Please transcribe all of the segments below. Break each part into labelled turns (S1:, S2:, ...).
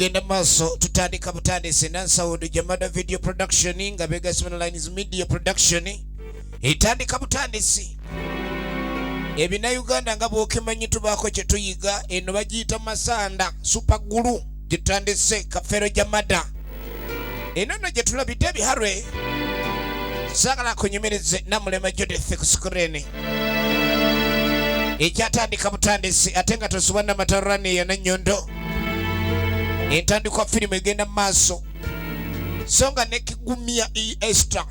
S1: Tugenda maaso, tutandika butandisi. Nansawudu Jamada Video Production nga begasima Lines Media Production etandika butandisi. Ebina Uganda nga bwokimanyi tubaako kye tuyiga. Eno bagiyita Masanda Super Gulu gitandise Kafeero Jamada. Eno nno gye tulabidde ebiharwe. Saagala kunyumirize Namulema Judith ku screen. Ekyatandika butandisi ate nga tosubwa Namataraniya Nannyondo. Entandikwa firimu egenda mu maaso, so nga ne Kigumya e Esther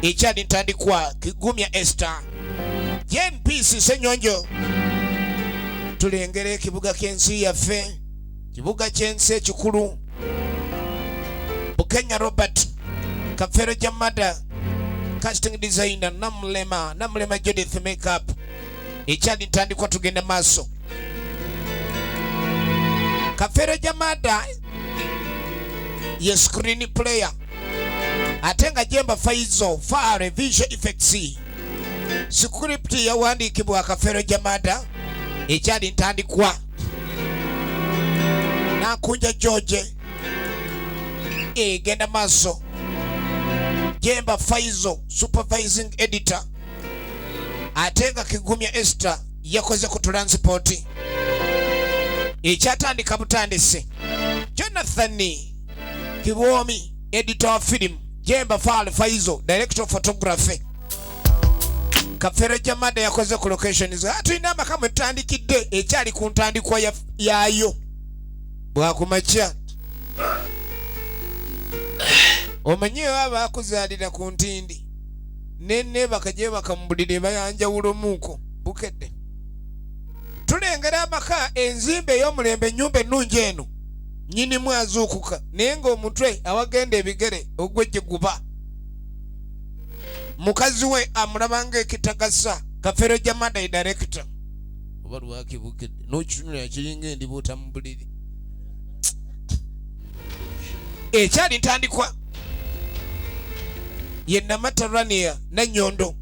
S1: ekyali ntandikwa. Kigumya Esther, Jane Peace Senyonjo. Tulengera ekibuga ky'ensi yaffe, kibuga ky'ensi ekikulu. Bukenya Robert, Kafeero Jamada casting designer, Namulema Judith makeup. Ekyali ntandikwa, tugenda maaso. Kafeero Jamada ye screen player, ate nga Jemba Faizo Fare visual effects. Script yawandiikibwa Kafeero Jamada. Ekyali ntandikwa. Nakunja George egenda maaso. Jemba Faizo supervising editor, ate nga Kigumya Esther yakoze ku transport. Ekyatandika butandisi. Jonathan Kibwomi editor wa film, Jemba Fal Faizo director of photography, Kafeero Jamada yakoze ku locations. Tulina amaka mwe tutandikidde, ekyali ku ntandikwa yaayo bwakumakya. Omanyi baba bakuzaalira ku ntindi neneebaka gyebaka mu buliri ebayanjawulomuuko. Bukedde tulengera amaka, enzimba ey'omulembe, ennyumba ennungi eno. Nnyinimu azuukuka naye ng'omutwe awagenda ebigere ogwejje guba. Mukazi we amulaba ng'ekitagasa. Kafeero Jamada director, oba lwaki Bukedde n'okitunulira kiringa endibuuta mu buliri. Ekyali ntandikwa. Ye Namata Rania Nannyondo.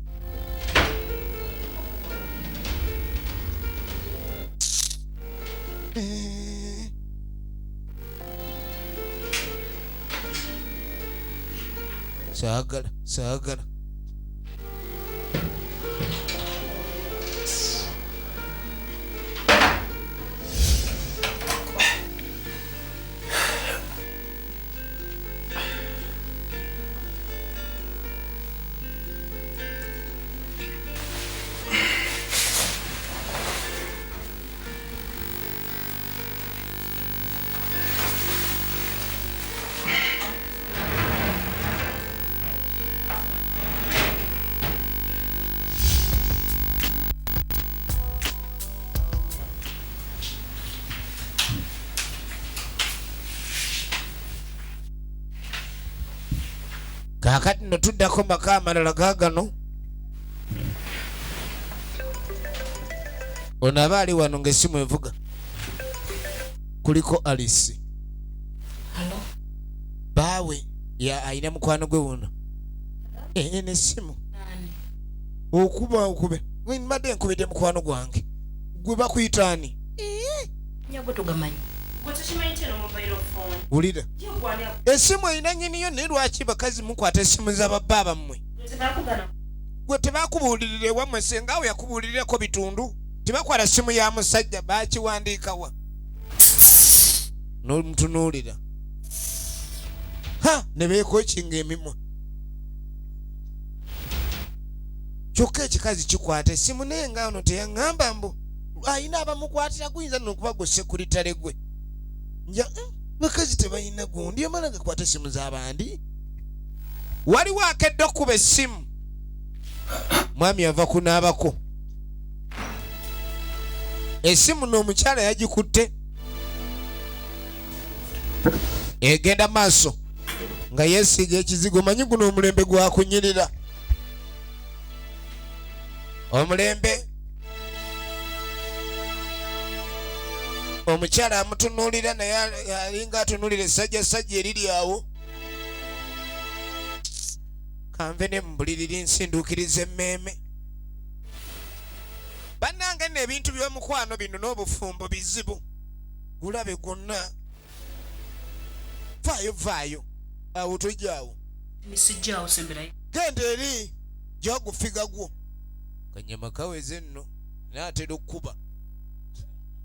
S1: Saagala, saagala. Kaakati no tuddako maka amalala gaagano. Ono aba ali wano ng'essimu evuga, kuliko Alice.
S2: Hello?
S1: Baawe ya alina mukwano gwe wuno n'essimu.
S2: Nani?
S1: Okuba okube mbadde nkubidde mukwano gwange. Gwe bakuyitaani?
S2: Nyago tugamanyi.
S3: Gwe tukimanyi nti eno mobile phone.
S1: Wulira.
S3: Ye gwani?
S1: Essimu erina nnyiniyo, naye lwaki bakazi mukwata essimu z'ababba bammwe?
S3: Tebakugana.
S1: Gwe tebakubuulirira ewammwe? Senga awo yakubuulirirako bitundu. Tebakwala simu ya musajja, bakiwandiikawa n'omutunuulira ha ne beekwekinga emimwa. Kyokka ekikazi kikwata essimu, naye nga ono teyaŋŋamba mbu ayina abamukwatira. Guyinza nno okuba gwe sekuritale gwe nja bakazi tebalina gundi omala gakwata essimu z'abandi. Waliwo akedde okuba essimu. Mwami ava kunaabako essimu n'omukyala yagikutte, egenda maaso nga yeesiiga ekizigo. Manyi guno omulembe gwakunyirira, omulembe. Omukyala amutunuulira, naye alinga atunuulira essajjasajja eriri awo. Kanve ne mu buliri linsinduukiriza emmeeme. Bannange nno, ebintu by'omukwano bino n'obufumbo bizibu, gulabe gwonna. Vaayo, vaayo awo, tojjaawo.
S2: Nisijjaawo, semberayo.
S1: Genda eri gyagufiga gwo kanyama kaweze nno, naatera okkuba.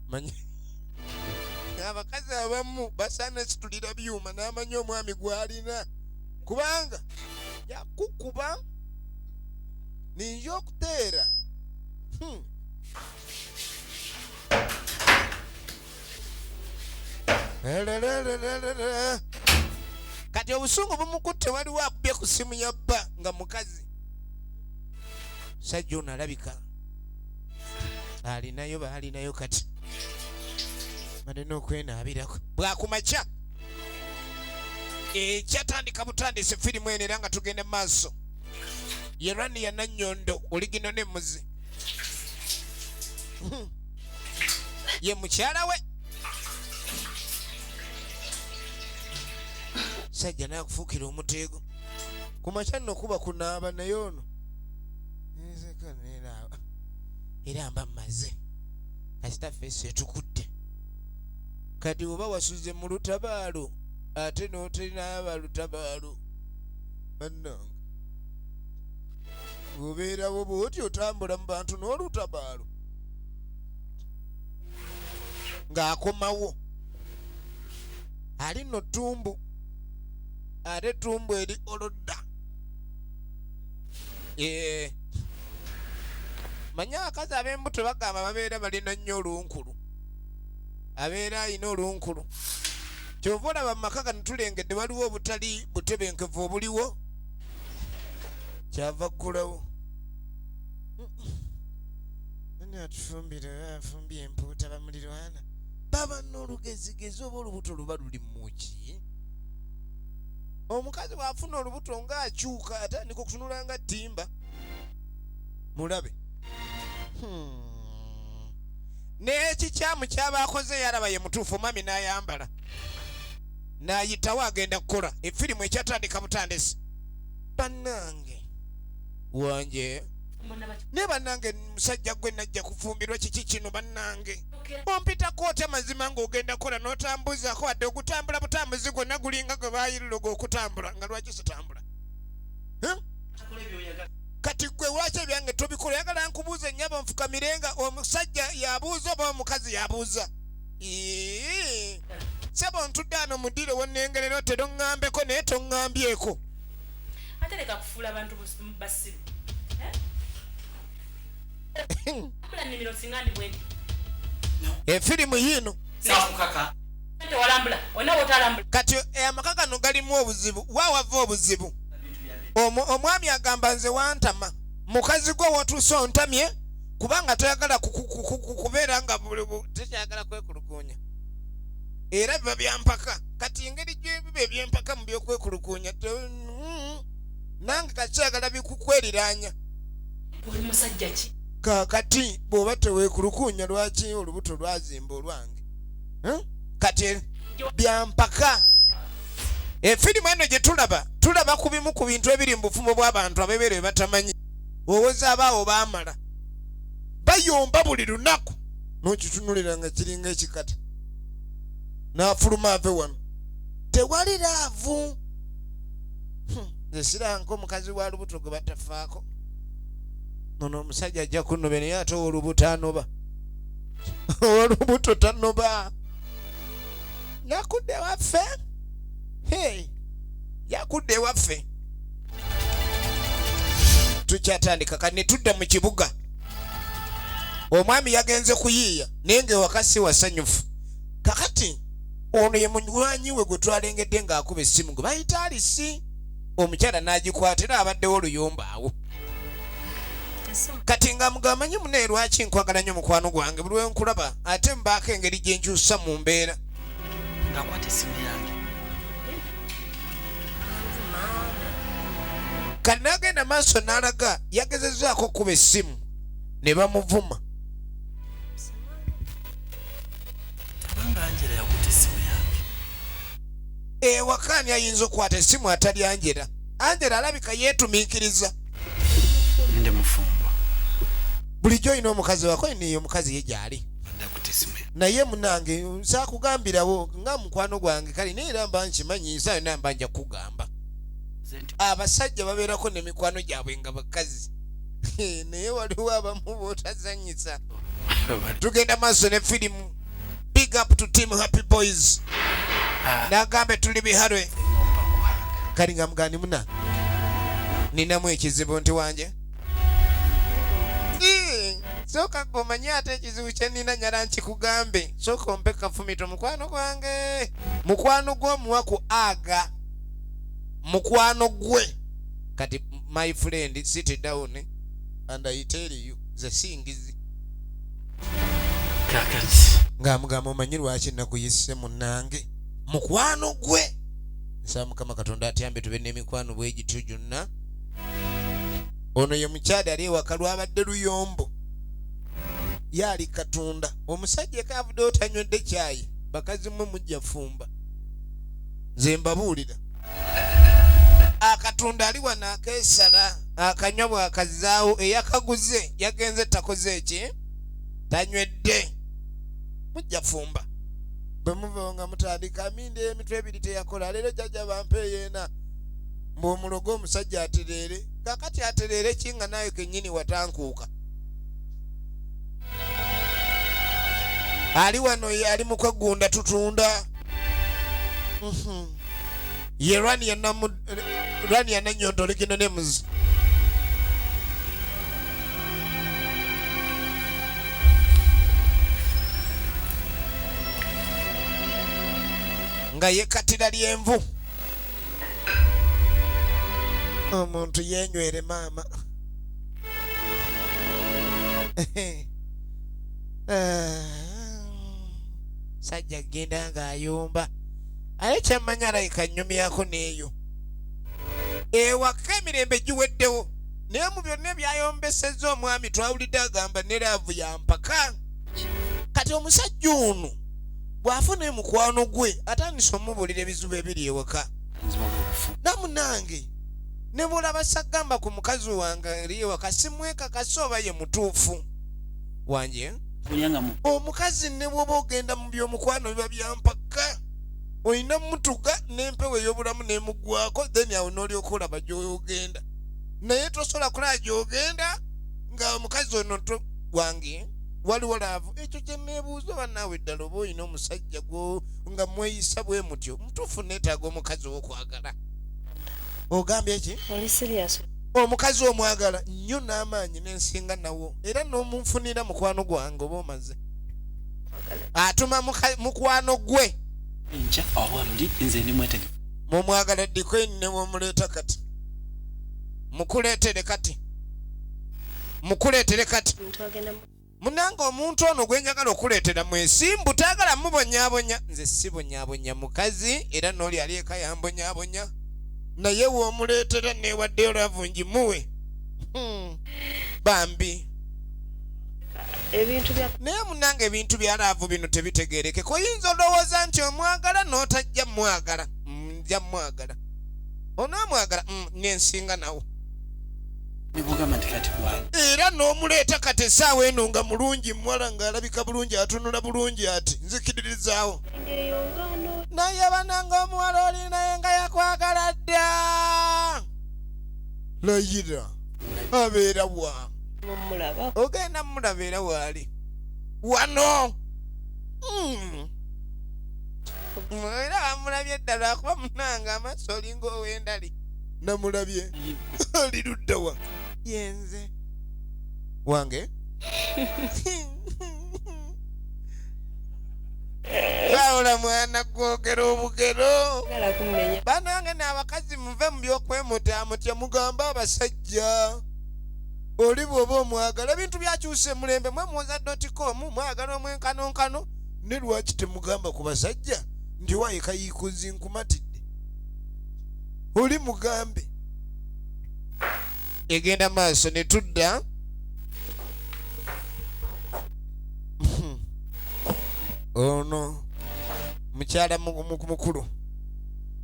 S1: Manyi abakazi abamu basaana situlira byuma n'amanyi omwami gw'alina, kubanga yakukuba ninja okuteera. Lelelelelele. Kati obusungu bumukutte, waliwo akubye ku ssimu ya bba nga mukazi. Sajja ono alabika alinayo, baalinayo, kati balina okwenaabirako bwakumakya. Ekyatandika butandise firimu eno, era nga tugenda mu maaso. Ye Rani ya Nannyondo oligino nemuzi ye mukyala we. Sajja nakufuukira omuteego ku makya nno, kuba kunaaba, naye ono nzeka nenaaba era mba mmaze, kasita face etukudde. Kati oba wasuze mu lutabaalo ate n'otenaaba lutabaalo, bannange, ng'obeerawo bw'oti otambula mu bantu n'olutabaalo. Ng'akomawo ali nno tumbu, ate tumbu eri olodda. Manye abakazi ab'embuto bagamba babeera balina nnyo olunkulu, abeera alina olunkulu. Kyova olaba mu maka gano tulengedde waliwo obutali butebenkevu obuliwo, kyava ggulawo. Ani atufumbira? Afumbye empuuta. Bamulirwana baba n'olugezigezi oba olubuto luba luli muki. Omukazi bw'afuna olubuto ng'akyuka, atandika okutunula nga ttimba mulabe. N'ekikyamu kyaba akoze yalaba ye mutuufu, omwami n'ayambala n'ayitawo agenda kukola. Efirimu ekyatandika butandisi, bannange wanje naye bannange, musajja gwe najja kufumbirwa kiki kino? Bannange, ompitako otya mazima ng'ogenda kukola n'otambuzaako wadde ogutambula butambuzi gwonna gulinga gwe bayiruloga okutambula, nga lwaki sitambula? Huh? Kati gwe lwaki ebyange tobikola? Oyagala nkubuuze nnyabo, nfukamire nga omusajja yabuuza oba omukazi yabuuza? Ii. Sebo, ntudde ano mudire wonnengerera, otera oŋŋambeko naye toŋŋambyeko.
S3: Ate leka kufuula abantu basiru. Eh? Kula nnimiro singa ndi bwendi.
S1: Efirimu yiino.
S4: Nakukaka.
S3: Tewalambula olina wotalambula.
S1: Kati amaka gano galimu obuzibu. Waawava obuzibu, omwami agamba, nze wantama, mukazi gwe wotuuse ontamye, kubanga toyagala kubeera nga tekyagala kwekulukuunya, era biba byampaka. Kati engeri gyebiba ebyempaka mu byokwekulukuunya, nange kakyagala bikukweriranya.
S3: Oli musajja ki?
S1: Kakati bw'oba teweekulukuunya, lwaki olubuto lwazimba olwange? Huh? Kati byampaka. Efirimu eno gye tulaba, tulaba ku bimu ku bintu ebiri mu bufumbo bw'abantu abebeere bye batamanyi. Owoza abaawo baamala bayomba buli lunaku, n'okitunulira nga kiringa ekikata. N'afuluma ave wano, tewali love. Nze siranka omukazi wa lubuto gwe batafaako. Ono omusajja ajja kunobe, naye ate ow'olubuto anoba, ow'olubuto tanoba. Yakudde ewaffe. Hey, yakudde ewaffe. Tukyatandika kati ne tudda mu kibuga. Omwami yagenze kuyiiya, naye ng'ewaka si wasanyufu. Kakati ono ye munywanyi we gwe twalengedde ng'akuba essimu, gwe bayita Alisi. Omukyala n'agikwata, era abaddewo oluyomba awo. Kati nga mugamanyi munaye, lwaki nkwagala nnyo mukwano gwange, buli lwenkulaba ate mbaako engeri gye nkyusa mu mbeera.
S4: Ng'akwata essimu yange.
S1: Kati n'agenda maaso n'alaga yagezezaako okuba essimu ne bamuvuma.
S4: Kubanga Angela yakuta essimu yange.
S1: Ewaka ani ayinza okukwata essimu atali Angela? Angela alabika yeetumiikiriza.
S4: Ndi mufumbo.
S1: Bulijjo olina omukazi wako, niyo omukazi ye gyali.
S4: Badde akuta essimu yange.
S1: Naye munange nsakugambirawo nga mukwano gwange, kale naye era mba nkimanyi nsa yonna mba nja kugamba. Abasajja babeerako nemikwano gyabwe nga bakazi, naye waliwo abamu botazanyisa. Tugenda maaso ne firimu. Big up to team Happy Boys. Nagambe tuli biharwe kali nga mugani muna ninamu ekizibu nti wanje sooka gwe omanye ate ekizibu kye nina nyala nkikugambe. Sooka ompe kafumito mukwano gwange, mukwano gw'omuwa ku aga mukwano gwe. Kati my friend, sit down and I tell you, ze singizi.
S4: Kakati
S1: ng'amugamba omanyi lwaki nakuyise munnange mukwano gwe. Nsaba Mukama Katonda atyambe tube n'emikwano bwe gityo gyonna. Ono ye mukyala ali ewaka, lwabadde luyombo, ye ali Katonda omusajja eka avuddeyo tanywedde kyayi. Bakazi mmwe mujja fumba, nze mbabuulira. Akatunda ali wano akeesala akanywa bw'akazaawo, eyakaguze yagenze takoze eki, tanywedde. Mujja fumba bwe muvawo nga mutandika amindi emitwe ebiri teyakola. Leero jjajja bampeeyo ena mbu omulogo omusajja atereere. Kakati atereere ki nga naawe kennyini watankuuka? Ali wano ye ali mu kweggunda tutunda. Ye Rania Nannyondo original names. Nga yekatira lyenvu omuntu yenywere maama. Sajja genda ng'ayomba aye kyammanyi alabika nnyumyako n'eyo ewaka emirembe giweddewo. Naye mu byonna ebyayombesezza omwami twawulidde agamba ne love yampaka. Kati omusajja ono bw'afuna mukwano gwe atandise omubuulira ebizibu ebiri ewaka. Namunange ne bw'olaba sagamba ku mukazi wange eri ewaka simwekakasa oba ye mutuufu wanje. Omukazi ne bw'oba ogenda mu by'omukwano biba byampaka, olina mutuga n'empewo ey'obulamu n'emuggwako, then awo n'olyoka olaba gy'ogenda. Naye tosobola kulaba gy'ogenda nga omukazi ono to wange waliwo love. Ekyo kye neebuuza, oba naawe ddala oba olina omusajja gwo nga mweyisa bwe mutyo mutuufu. Neetaaga omukazi ow'okwagala. Ogambye ki?
S2: Oli serious?
S1: Omukazi omwagala nnyo n'amaanyi n'ensinga nawo, era n'omunfunira mukwano gwange oba omaze atuma mukwano gwe.
S4: Enkya oba luli nze ndi mwetegefu.
S1: Mumwagala dikweni ne womuleeta kati mukuleetere kati mukuleetere kati.
S2: Omuntu agenda
S1: Munange omuntu ono gwe njagala okuleetera mwesimbu, taagala mubonyaabonya. Nze sibonyaabonya mukazi, era n'oli ali eka yambonyaabonya, naye w'omuleetera neewaddeyo love ngimuwe. Bambi.
S2: Ebintu bya
S1: Naye munange ebintu bya love bino tebitegerekeka. Oyinza olowooza nti omwagala n'otajja mwagala. Nja mwagala onaamwagala, nensinga nawo.
S4: Nebugamba nti kati wali
S1: Era n'omuleeta kati essaawa eno nga mulungi muwala ng'alabika bulungi atunula bulungi ati nzikiririzaawo.
S2: Eyo ngano.
S1: Naye bananga omuwala oli naye nga yakwagala dda, layira abeera wa?
S2: Mumulaba.
S1: Ogenda mulaba era waali wano. Era bamulabye ddala akuba munanga amaaso olinga ow'endali. Namulabye ali luddawa? Yenze wange wabula mwana gwogera obugero.
S2: Gala kumenya.
S1: Banange n'abakazi muve mu byokwemutyamutya, mugambe abasajja oli bw'oba omwagala. Ebintu byakyusa emulembe, mwe muwoza dot com, mwagala omwenkanonkano. Ne lwaki temugamba ku basajja nti waaye kayiikuzi nkumatidde? Oli mugambe egenda maaso ne tudda. Ono mukyala mukulu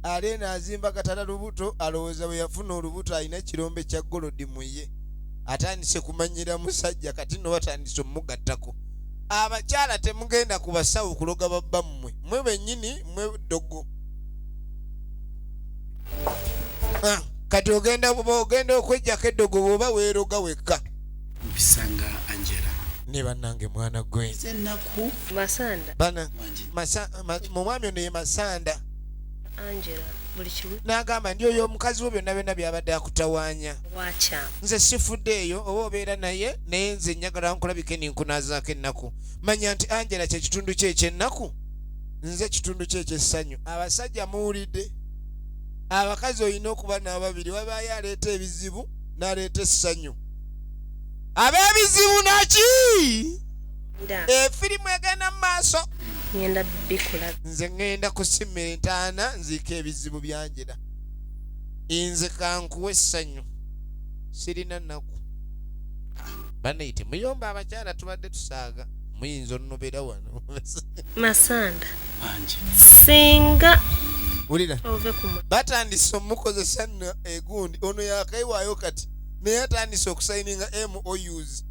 S1: ali eno azimba katala lubuto, alowooza bwe yafuna olubuto alina ekirombe kya gold mu ye. Atandise kumanyira musajja kati no batandise omugattako. Abakyala temugenda ku basawo kuloga babba mmwe, mwe bennyini mwe ddogo. Ah, kati ogenda ogenda okwejjako eddogo bw'oba weeroga wekka.
S4: Mpisanga Angela.
S1: Ne bannange mwana gwe.
S4: Ennaku.
S2: Masanda.
S1: Bana
S4: Wangi.
S1: Omwami ono ye Masanda.
S2: Angela buli kimu.
S1: N'agamba ndi oyo omukazi wo byonna byonna byabadde akutawaanya.
S2: Wakyama.
S1: Nze sifuddeeyo oba obeera naye, naye nze njagala nkulabike ninkunaazaako ennaku. Manya nti Angela kye kitundu kye eky'ennaku, nze kitundu kye eky'essanyu. Abasajja muwulidde, abakazi olina okuba n'ababiri, wabaayo aleeta ebizibu n'aleeta essanyu, ab'ebizibu naki.
S2: Nda.
S1: Efirimu egenda mu maaso.
S2: Ngenda bikula.
S1: Nze ŋŋenda kusima entaana nziika ebizibu byanjira, nze kankuwa essanyu, sirina nnaku. Banaye temuyomba, abakyala tubadde tusaaga, muyinza onnobera wano.
S2: Masanda.
S4: Wangi.
S2: Singa
S1: Wulira.
S2: ove ku
S1: Batandise omukozesa nno egundi ono yakaiwaayo kati, naye atandise okusayininga MOUs.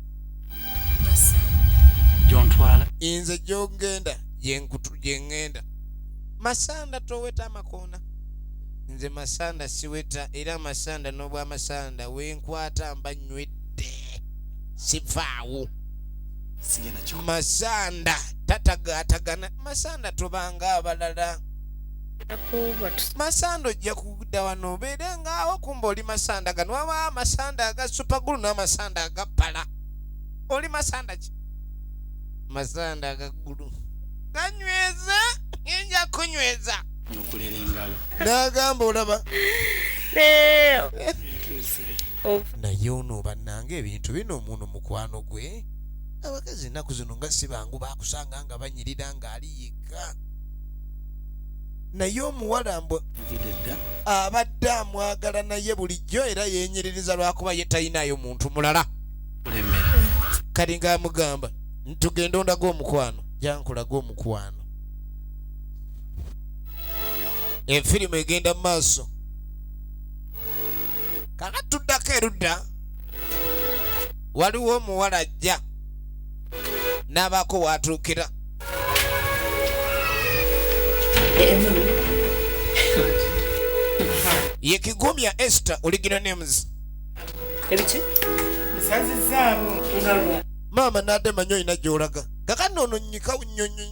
S4: Gyontwala.
S1: Nze gyongenda gye ŋŋenda. Masanda toweta amakoona, nze Masanda siweta, era Masanda n'obwamasanda wenkwata mba nywedde, sivaawo.
S4: Sigenda kyo.
S1: Masanda tatagaatagana, Masanda tobanga abalala.
S2: Kuba
S1: Masanda ojja kudda wano obeere ngaawo, kumba oli masanda gano, waba amasanda aga super glue n'amasanda aga pala. Oli masanda ki? Masanda agaggulu ganyweza, nja kunyweza.
S4: Okulera engalo.
S1: N'agamba olaba.
S2: Ove.
S1: Naye ono bannange ebintu bino omuno mukwano gwe, abakazi ennaku zino nga si bangu, bakusanga nga banyirira ng'ali yekka, naye omuwala mbwe
S4: Nvudde dda.
S1: Abadde amwagala naye bulijjo era yenyerereza lwakuba ye talinayo muntu mulala.
S4: Kulemera.
S1: Kati ng'amugamba tugende ondaga omukwano, jankulaga omukwano. Efirimu egenda mu maaso. Kakati tuddako erudda, waliwo omuwala ajja n'abaako waatuukira.
S3: Emulu.
S1: Ye Kigumya Esther, original names.
S3: Ebiki?
S5: Nsazizzaamu.
S3: Nga lwa.
S1: Maama nadde manyi olina gy'olaga. Kakati ono nyika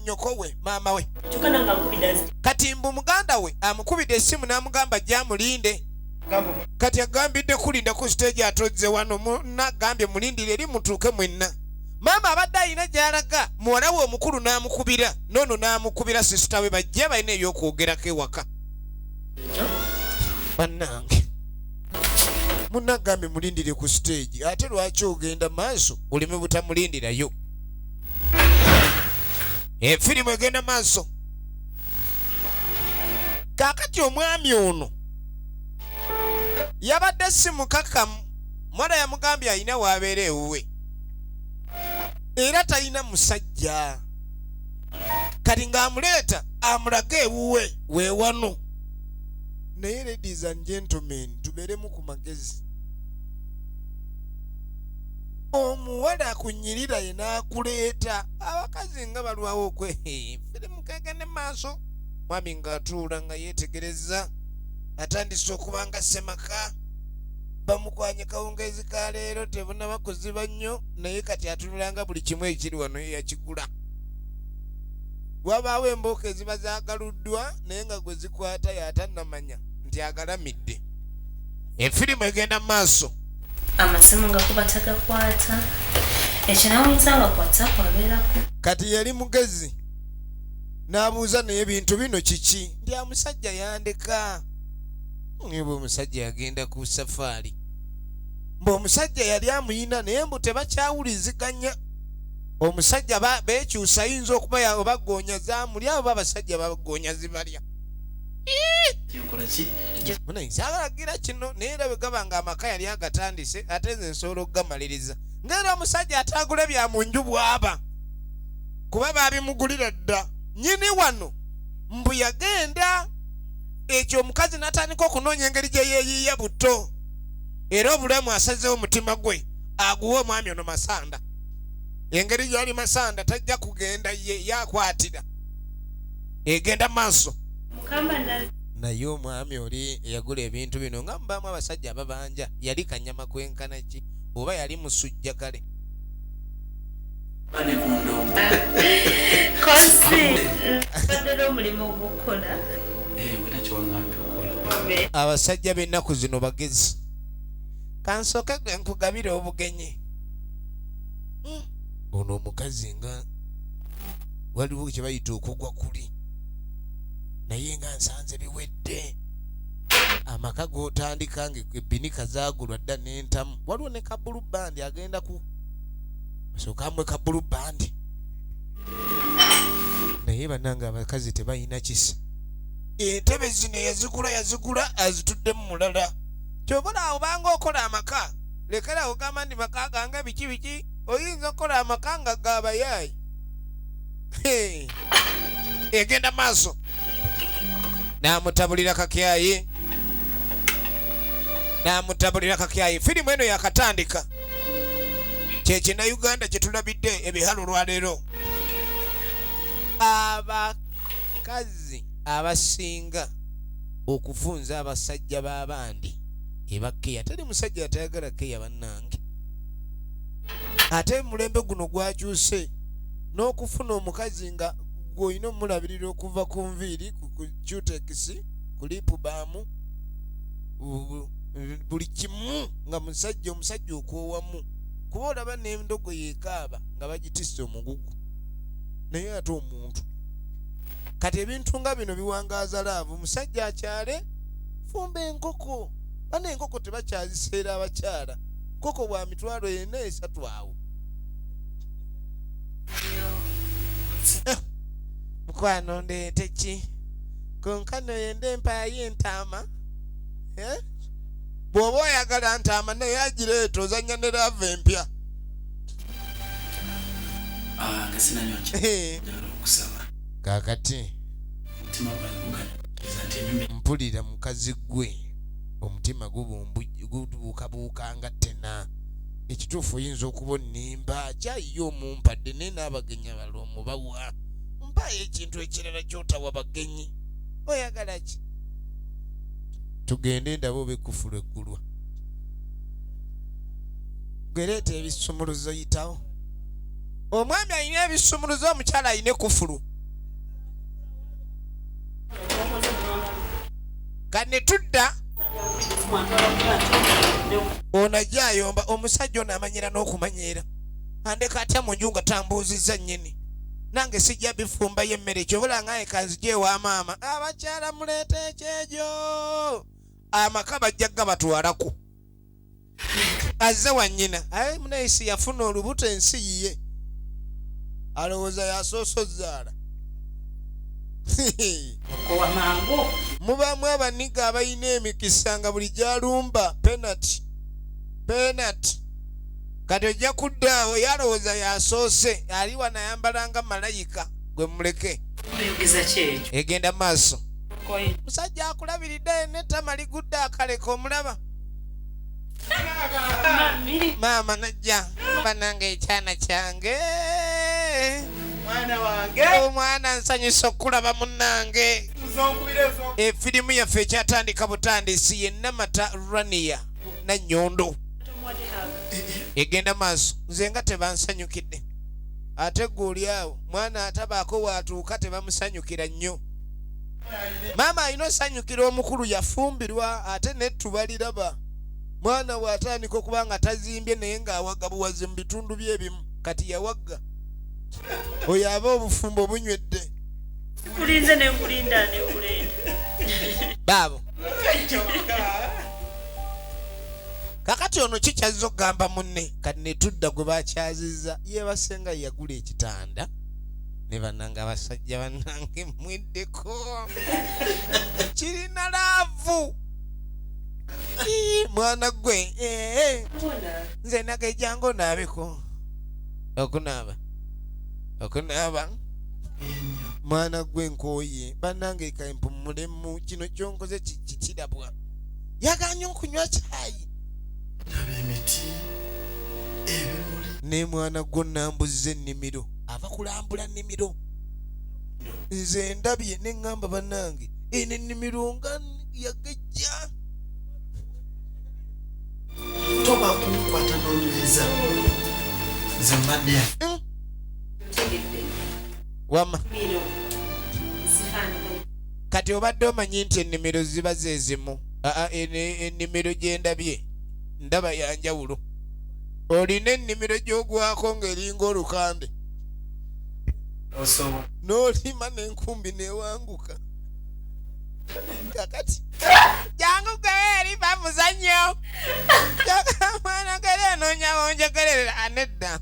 S1: nyoko we, maama we.
S3: Kyokka nange ankubidde nzi.
S1: Kati mbu muganda we amukubidde essimu n'amugamba gyamulinde.
S5: Gamba.
S1: Kati agambidde kulinda ku siteegi, atozze wano, nagambye mulindire eri mutuuke mwenna. Maama abadde alina gy'alaga, muwala we omukulu n'amukubira, noono n'amukubira sister we, bajje balina ebyokwogerako ewaka. Bannange, munagambye mulindire ku siteegi, ate lwaki ogenda maaso oleme butamulindirayo? Efirimu egenda maaso. Kaakati omwami ono yabadde si mukakamu, mwana yamugambye alina waabeera ewuwe era talina musajja, kati ng'amuleeta amulage ewuwe weewano. Naye ladies and gentlemen, tubeeremu ku magezi. Omuwala akunyirira ye n'akuleeta, abakazi nga balwawo okwe. Firimu kegende maaso. Mwami ng'atuula nga yeetegereza, atandise okuba nga ssemaka bamukwanye kawungeezi ka leero, tebunaba kuziba nnyo, naye kati atunulanga buli kimu ekiri wano ye yakigula. Wabaawo embooko eziba zaagaluddwa, naye nga gwe zikwata yatannamanya nti agalamidde. Efirimu egenda mu maaso.
S3: Amasimu nga kuba tagakwata, ekyo nawuliza nga ku WhatsApp abeerako.
S1: Kati yali mugezi n'abuuza, naye ebintu bino kiki? Nti amusajja yandeka, naye bwe omusajja yagenda ku safaari, mbu omusajja yali amuyina, naye mbu tebakyawuliziganya. Omusajja beekyusa, ayinza okuba oba goonya zaamulya oba abasajja bagoonya zibalya.
S4: Kyenkola ki?
S1: Munaye saagalagira kino, naye era bwe gaba nga amaka yali agatandise, ate nze nsobola okugamaliriza, ngaera omusajja atagula bya mu nju bw'aba kuba baabimugulira dda nnyini wano. Mbu yagenda ekyo, omukazi n'atandika okunoonya engeri gye yeeyiiya buto, era obulamu asazeewo omutima gwe aguwe omwami ono Masanda. Engeri gyali masanda tajja kugenda ye yakwatira egenda maaso. Naye omwami oli eyagula ebintu bino nga mubaamu abasajja ababanja, yali kanyama kwenkana ki oba yali musujja kale. Abasajja b'ennaku zino bagezi. Kansooke gwe nkugabire obugenyi. Ono omukazi nga waliwo kye bayita okugwa kuli, naye nga nsanze biwedde. Amaka g'otandika nga ebbinika zaagulwa dda n'entamu. Waliwo ne ka blue band agenda ku sooka amwe ka blue band. Naye bannange abakazi tebalina kisa. Entebe zino yazigula azituddemu mulala. Ky'oba olaba obanga okola amaka, lekera ogamba nti maka gange biki biki, oyinza okukola amaka nga g'abayaayi. Egenda maaso. N'amutabulira kakyayi. N'amutabulira kakyayi. Firimu eno yakatandika. Kye Kinnayuganda kye tulabidde ebihalo olwaleero. Abakazi abasinga okufunza abasajja b'abandi eba keya. Teri musajja atayagala keya bannange. Ate omulembe guno gwakyuse n'okufuna omukazi nga gw'olina omulabirira okuva ku nviiri, ku cutex, ku lip balm, buli kimu nga musajja, omusajja okwowamu. Kuba olaba n'endogoyi ekaaba nga bagitisse omugugu, naye ate omuntu. Kati ebintu nga bino biwangaaza love. Musajja akyale, fumba enkoko. Bano enkoko tebakyaziseera abakyala. Nkoko bwa 40,000 3 awo. Mukwano ndeete ki? Konkano yenda empaayo entaama. Bw'oba oyagala ntaama naye agireeta ozannya ne love empya.
S4: Nga sinanywa njagala okusaba.
S1: Kaakati mpulira mukazi gwe omutima gubuukabuuka nga tena. Ekituufu oyinza okuba onnimba, kyayiye omumpadde naye n'abagenyi abalala omubawa. Mpaayo ekintu ekirala ky'otawa bagenyi. Oyagala ki? Tugende ndabe oba ekkufulu eggulwa. Gwe leeta ebisumuluzo yitawo. Omwami alina ebisumuluzo, omukyala alina ekkufulu. Kati ne tudda ono ajja ayomba. Omusajja ono amanyira n'okumanyiira. Andeka atya mu nju nga tambuuzizza nnyini? Nange sijja bifumbayo emmere, ky'obola nga kanzije ewa maama. Abakyala muleete ekyejo. Amaka bajja gabatwalako. Azze wa nnyina. Aye munayisi yafuna olubuto ensi yiye. Alowooza yasoose ozzaala. Mubaamu abaniga abalina emikisa nga buli gy'alumba penalty. Penalty. Kati ojja kudda awo yalowooza yasoose, ali wano ayambala nga malayika, gwe muleke. Egenda maaso. Musajja akulabiridde ne tamali gudde akaleka omulaba. Maama najja banange ekyana kyange.
S5: Mwana wange.
S1: Omwana nsanyusa okulaba munnange. Efirimu yaffe ekyatandika butandisi ye Namata Rania Nannyondo. Egenda maaso. Nze nga tebansanyukidde. Ate gwe oli awo mwana atabaako waatuuka tebamusanyukira nnyo. Maama alina osanyukira omukulu yafumbirwa ate nettuba liraba. Mwana bw'atandika okuba nga tazimbye naye ng'awaga buwazi mu bitundu bye ebimu, kati yawagga. Oyo aba obufumbo bunywedde.
S3: Nkulinze ne nkulinda ne nkulinda.
S1: Baabo. Kakati ono kikyazza okugamba munne, kati ne tudda gwe bakyazizza yeebase nga yagula ekitanda. Ne bannange abasajja bannange mweddeko. Kirina love. Mwana gwe. Nze nagejjangu onaabeko. Okunaaba. Okunaaba. Mwana gwe nkooye. Bannange ka mpummulemu kino ky'onkoze kikirabwa. Yagaanye okunywa kyayi.
S4: Ndaba emiti, ebimuli.
S1: Naye mwana gwo nambuzza ennimiro, ava kulambula nnimiro. Nze ndabye ne ŋŋamba, bannange, eno ennimiro nga yagejja.
S4: Toba kunkwata n'onyweza, nze mbadde.
S1: Wama, kati obadde omanyi nti ennimiro ziba zezimu? Aa, ennimiro gye ndabye ndaba yanjawulo. Olina ennimiro gy'ogwako ng'eringa olukande.
S4: Osobola.
S1: N'olima n'enkumbi newanguka. Kakati jangu gwe eri bamuzannyo, mwana gere anoonya wonjogerera. Anedda,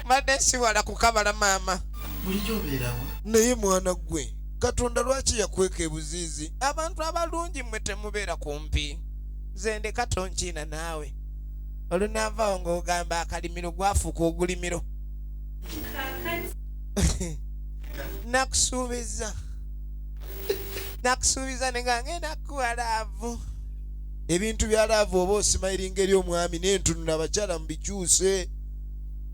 S1: mbadde siwala kukabala maama.
S4: Bulijjo obeerawo.
S1: Naye mwana gwe, Katonda lwaki yakweka ebuziizi? Abantu abalungi mmwe temubeera kumpi. Nze ndeka tonkiina naawe. Olunaavaawo ng'ogamba akalimiro gwafuuka ogulimiro. Nakusuubiza, nakusuubiza nenga ngenda kukuwa love. Ebintu bya love oba osimayiringa eri omwami n'entunula, abakyala mubikyuse.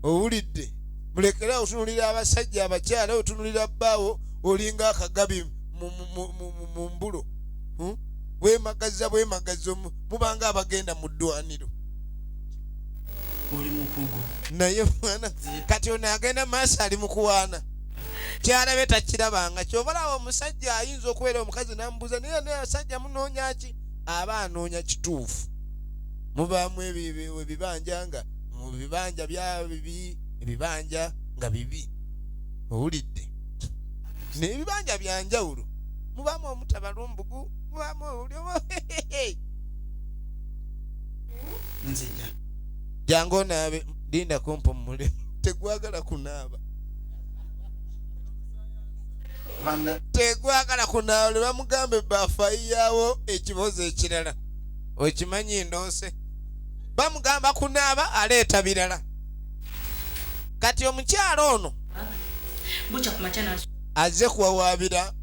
S1: Owulidde? Mulekere otunulira abasajja. Abakyala, otunulira bbaawo olinga akagabi mu mbulo. Bwemagaza bwemagaza, mubanga abagenda mu ddwaniro.
S4: Oli mukugu.
S1: Naye mwana, kati ono agenda maaso, ali mu kuwaana kyalabe takirabanga. Kyobalaba omusajja ayinza okubeera omukazi namubuuza, naye abasajja munoonya ki? Aba anoonya kituufu. Mubaamu ebibanja nga mu bibanja bya bibi, ebibanja nga bibi. Owulidde? N'ebibanja byanjawulo, mubaamu omutabalumbugu, mubaamu oli.
S4: Nzija.
S1: Jangu onaabe. Linda kumpumule, tegwagala kunaaba.
S4: Bana.
S1: Tegwagala kunaaba. Lwe bamugamba ebaafu ayiyawo ekibozo ekirala. Okimanyi ndoose bamugamba kunaaba, aleeta birala. Kati omukyalo ono
S3: Bukya ku makya nazo.
S1: Azze kuwawaabira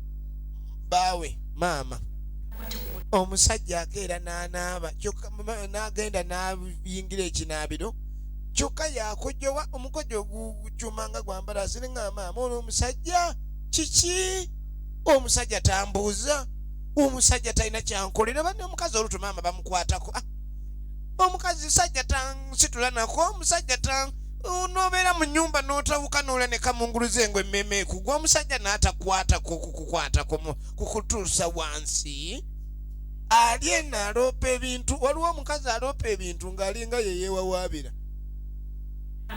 S1: baawe. Maama, omusajja akeera n'anaaba, kyokka n'agenda n'ayingira ekinaabiro, kyokka yakojowa omukojo ogukyuma nga gwambalaasi. Ne maama, ono omusajja kiki? Omusajja tambuuza, omusajja talina kyankolera. Banne omukazi oluto maama bamukwatako. Ah, omukazi sajja tansitula nako, omusajja ta nobeera mu nyumba n'otawuka n'olya ne kamunguluza engo emmeeme ekugwa, omusajja n'atakwatako kukukwatako kukutuusa wansi. Ali eno aloopa ebintu. Waliwo omukazi aloopa ebintu ng'alinga ye yeewawaabira.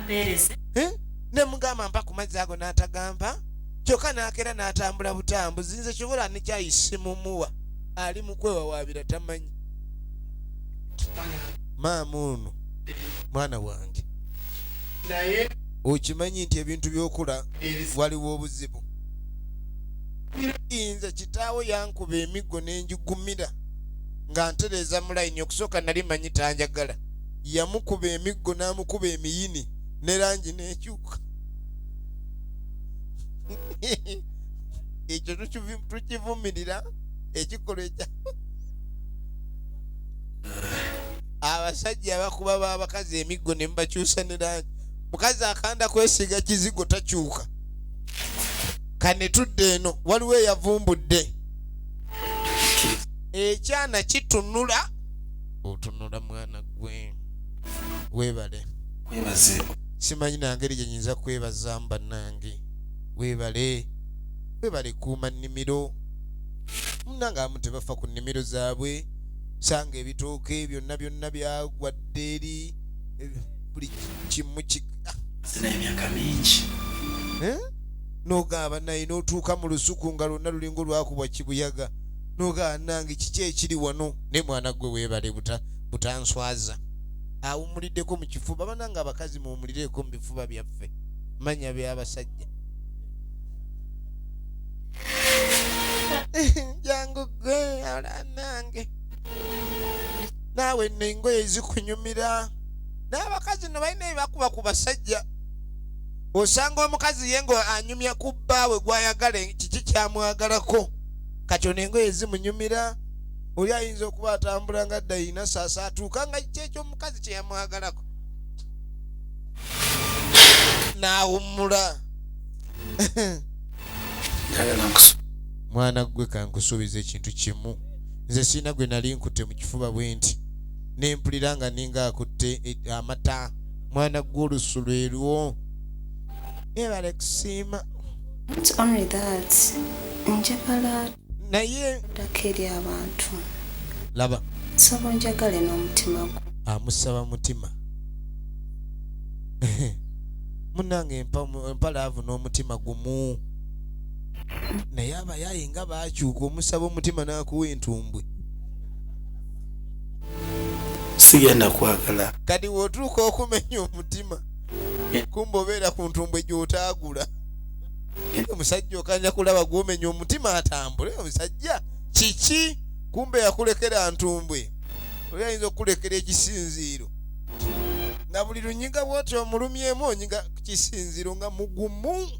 S3: Mpeereze.
S1: Eh? Ne mugamba mpa ku mazzi ago n'atagamba, kyokka n'akeera n'atambula butambuzi. Nze kyobola nekyayisi mumuwa, ali mu kwewawaabira tamanyi. Maama ono, mwana wange,
S5: Naye
S1: okimanyi nti ebintu by'okola
S5: ebizibu
S1: waliwo obuzibu. Nze kitaawo yankuba emiggo n'enjigumira nga ntereeza mu layini. Okusooka nali manyi tanjagala. Yamukuba emiggo n'amukuba emiyini ne langi n'ekyuka. Ekyo tukivumirira, ekikolwa ekya abasajja abakuba b'abakazi emiggo ne mubakyusa ne langi. Mukazi akanda kwesiiga kizigo takyuka. Kane tudde eno, waliwo eyavumbudde ekyana kitunula. Otunula mwana gwe, weebale.
S4: Kwebaze.
S1: Simanyi nangeri gye nyinza kwebazaamu. Bannange, weebale, weebale kuuma nnimiro. Munange, abamu tebafa ku nnimiro zaabwe. Sanga ebitooke byonna byonna byagwadde eri, buli kimu ah.
S4: Zina emyaka mingi.
S1: Eh? N'ogamba naye n'otuuka mu lusuku nga lwonna lulinga olwakubwa kibuyaga, n'ogamba nange kiki ekiri wano? Naye mwana gwe weebale butanswaza. Awumuliddeko mu kifuba. Banange abakazi, muwumulireeko mu bifuba byaffe. Manya byabasajja. Jangu gwe olanange naawe nno engoye zikunyumira. N'abakazi no balina ebibakuba ku basajja. Osanga omukazi ye nga anyumya ku bbaawe gwayagala, kiki kyamwagalako. Kati ono engoye zimunyumira. Oli ayinza okuba atambula nga dayina saasa atuuka nga kiki ekyomukazi kyeyamwagalako. N'awummula.
S4: Njagala nkusu.
S1: Mwana gwe, kankusuubiza ekintu kimu. Nze sirina gwe nali nkutte mu kifuba bwe nti nempulira nga ninga akutte amata. Mwana gwe, olusu lwerwo. Ebale kusiima.
S3: Not only that, njagala
S1: Naye
S3: ddako eri abantu.
S1: Laba.
S3: Nsaba onjagale n'omutima gwo.
S1: Amusaba mutima. Munange, mpa love n'omutima gumu. Naye abayaye nga bakyuka, omusaba omutima n'akuwa entumbwe.
S4: Sigenda kwagala.
S1: Kati wotuuka okumenya omutima, kumba obeera ku ntumbwe gy'otaagula. Omusajja okanja kulaba gwomenya omutima atambule. Omusajja kiki? Kumbe yakulekera ntumbwe. Oli ayinza okukulekera ekisinziiro nga buli lunyiga bwoti omulumyemu, onyiga ku kisinziiro nga mugumu.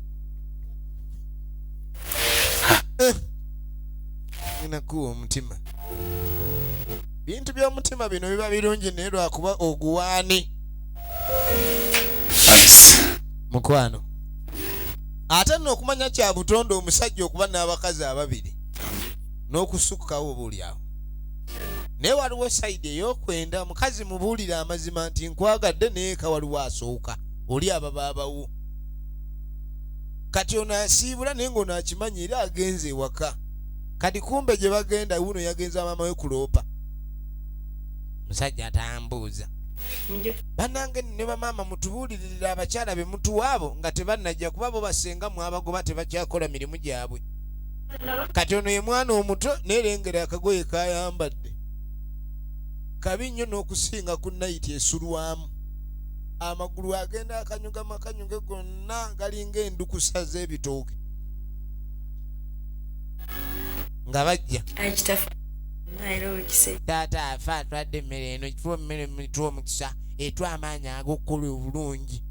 S1: Ngenda kuwa omutima. Bintu by'omutima bino biba birungi, naye lwakuba oguwaani.
S4: Alice.
S1: Mukwano, ate nno okumanya kya butonde omusajja okuba n'abakazi ababiri n'okusukkawo oba oli awo, naye waliwo side ey'okwenda. Omukazi mubuulire amazima nti nkwagadde, naye ka waliwo asooka oli aba baabawo. Kati ono asiibula, naye ng'ono akimanyi era agenze ewaka. Kati kumbe gye bagenda, wuno yagenza maama we kuloopa. Musajja atambuuza. Bannange, ne bamaama, mutubuuliririra abakyala be mutuwa abo nga tebannajja, kuba bo basenga mwabagoba, tebakyakola mirimu gyabwe. Kati ono ye mwana omuto, neerengera akagoye kayambadde kabi nnyo n'okusinga ku nayiti esulwamu. Amagulu agenda akanyuga, makanyuge gonna galinga endukusa z'ebitooke nga bajja. Taata afa atwadde emmere eno kituwa emmere, mituwa omukisa, etwa amaanyi ag'okukola obulungi.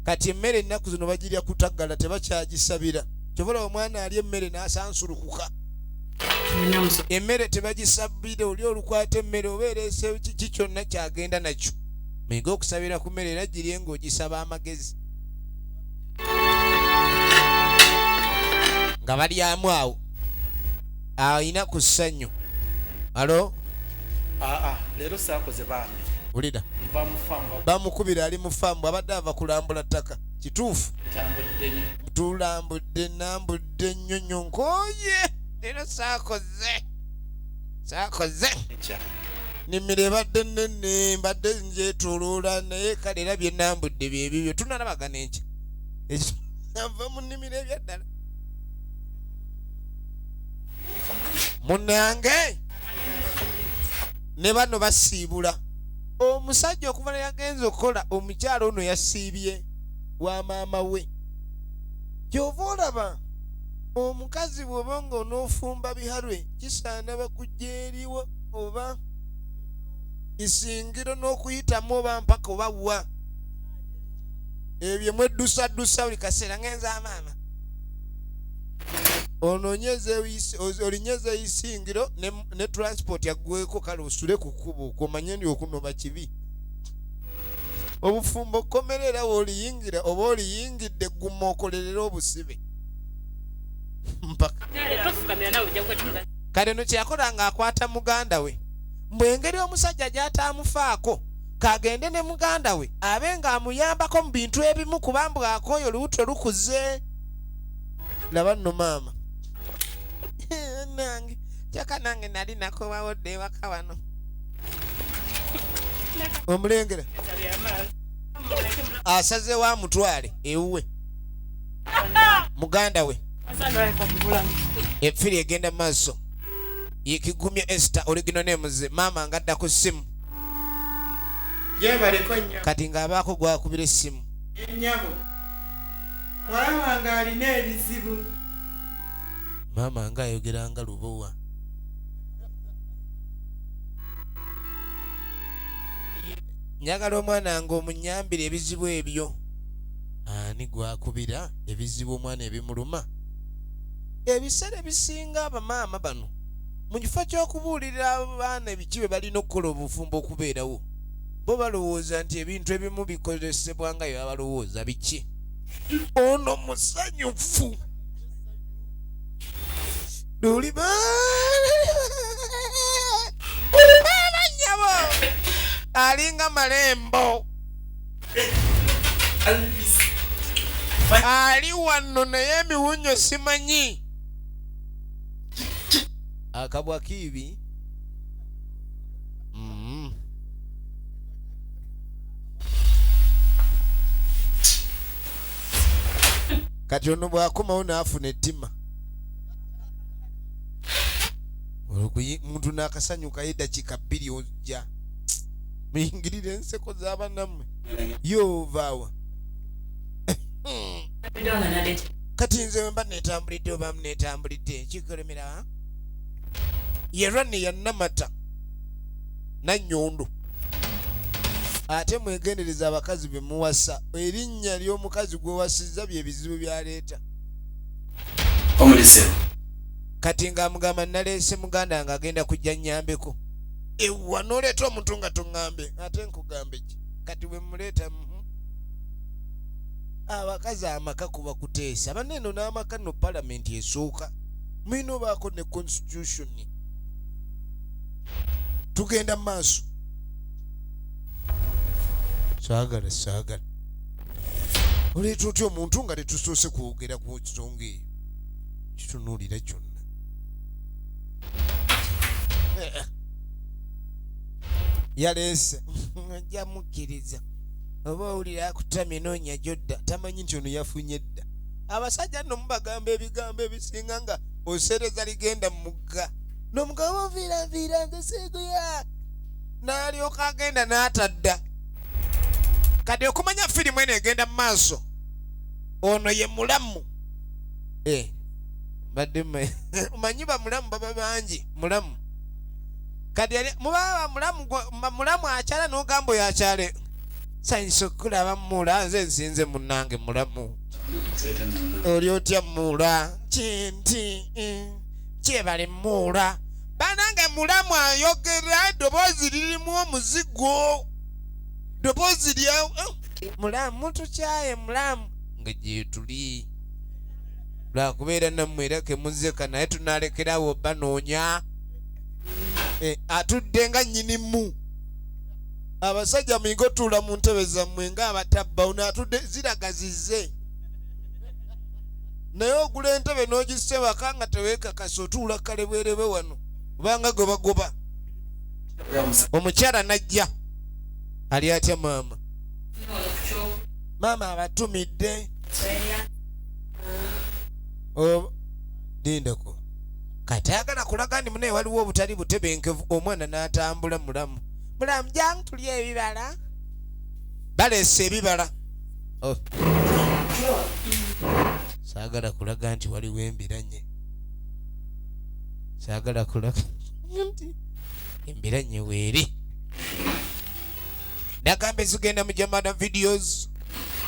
S1: Kati emmere ennaku zino bagirya kutaggala, tebakyagisabira. Kyova omwana alya emmere n'asansulukuka. Emmere tebagisabira. Oli olukwata emmere oba ereese kiki kyonna kyagenda nakyo. Muyige okusabira ku mmere, era girye ng'ogisaba amagezi. Nga balyamu awo, alina ku ssanyu. Alo?
S4: Aa, leero saakoze bambi.
S1: Wulira.
S4: Nva mu faamu.
S1: Bamukubira, ali mu faamu, abadde ava kulambula ttaka. Kituufu.
S4: Tambudde nnyo.
S1: Tulambudde, nambudde nnyo nnyo, nkooye, leero saakoze, saakoze.
S4: Ekya.
S1: Nimiro ebadde nnene, mbadde njetoloola, naye kale era bye nambudde byebibyo. Tunalabagana enkya. Nava mu nnimiro ebyaddala. Munange, ne bano basiibula. Omusajja okuva ne yagenza okukola, omukyala ono yasiibye wa maama we. Kyova olaba omukazi bw'oba nga onoofumba biharwe, kisaana bakujja eriwo oba isingiro n'okuyitamu oba mpaka oba wa ebyo mweddusaddusa buli kaseera. Ngenza maama onoonyeze olinyeze isingiro ne transport yaggweko. Kale osule ku kkubo okomanye ndi okunoba kibi. Obufumbo kkomera, era wooliyingira oba oliyingidde, guma okolerere obusibe mpaka. Kale no kyeyakola ng'akwata muganda we, mbwe engeri omusajja gy'ataamufaako, kagende ne muganda we abe ng'amuyambako mu bintu ebimu, kuba akooyo olubuto lukuze. Laba nno maama nange, kyokka nange nali nakobawo dda ewaka wano. Omulengera asazeewo amutwale ewuwe muganda we. Efiri egenda mu maaso yekigumya Esther oligino nemuze maama ngadda ku ssimu.
S5: Gyebaleko nnyabo.
S1: Kati ng'abaako gwakubira essimu.
S5: Ennyabo, muwala wange alina ebizibu.
S1: Maama ng'ayogera nga lubowa. Njagala omwana nga omunyambire ebizibu ebyo. Ani gwakubira ebizibu omwana ebimuluma? Ebiseera ebisinga abamaama bano, mu kifo ky'okubuulirira abaana ebiki bye balina okukola obufumbo okubeerawo, Bo balowooza nti ebintu ebimu bikozesebwa nga bye balowooza biki. Ono musanyufu. Luli banyabo alinga malembo ali wano naye emiwunyo simanyi akabwa kiibi. Kati ono bw'akomawo n'afuna ettima, muntu n'akasanyukayo eddakiika 2 ojja muyingirire enseko z'abanammwe yo ovaawa. Kati nze mba neetambulidde oba neetambulidde kikulemera ye Rani yannamata Nannyondo. Ate mwegendereza abakazi be muwasa, erinnya ly'omukazi gw'owasizza bye bizibu by'aleeta. Kati ng'amugamba naleese muganda nga agenda kujja nnyambeko. Ewa n'oleeta omuntu nga toŋŋambe, ate nkugambe ki? Kati bwe muleeta abakazi amaka kuba kuteesa. Banne n'amaka no palamenti esooka mulina obaako ne constitution. Tugenda mu maaso. Saagala saagala oleeta otya omuntu nga tetusoose kwogera ku nsonga eyo, kitunuulira kyonna. Yaleese ajja mukkiriza oba owulira akutamye noonya gy'odda, tamanyi nti ono yafunye dda. Abasajja nno mubagamba ebigambo ebisinga nga oseereza ligenda mu mugga, n'omugabo nviira nviira nze seeguya, n'alyoka agenda n'atadda. Kati okumanya firimu eno egenda mu maaso, ono ye mulamu. Badde manyi bamulamu baba bangi mulamu. Kati mubaba mulamu mulamu akyala n'ogamba oyo akyale. Sanyusa okulaba mula nze nsinze munnange mulamu. Oli otya mula kinti kyebale mula. Banange mulamu ayogera eddoboozi lirimu omuzigo. Ddoboozi lya mulamu tukyaye mulamu nga gye tuli. Lwakubeera nammwe era kemuzeka naye tunaalekerawo banoonya. Atudde nga nnyinimu. Abasajja muyige otuula mu ntebe zammwe ng'abatabba, ono atudde ziraga zizze. Naye ogula entebe n'ogisebaka nga teweekakasa, otuula kalebwerebe wano obanga gwe bagoba. Omukyala n'ajja ali atya maama? Maama abatumidde. Lindako. Kati ayagala kulaga nti munaye waliwo obutali butebenkevu, omwana n'atambula mulamu. Mulamu jangu tulye ebibala. Baleese ebibala. Saagala kulaga nti waliwo embiranye. Saagala kulaga nti embiranye weeri. Nagambe zigenda mu Jamada Videos.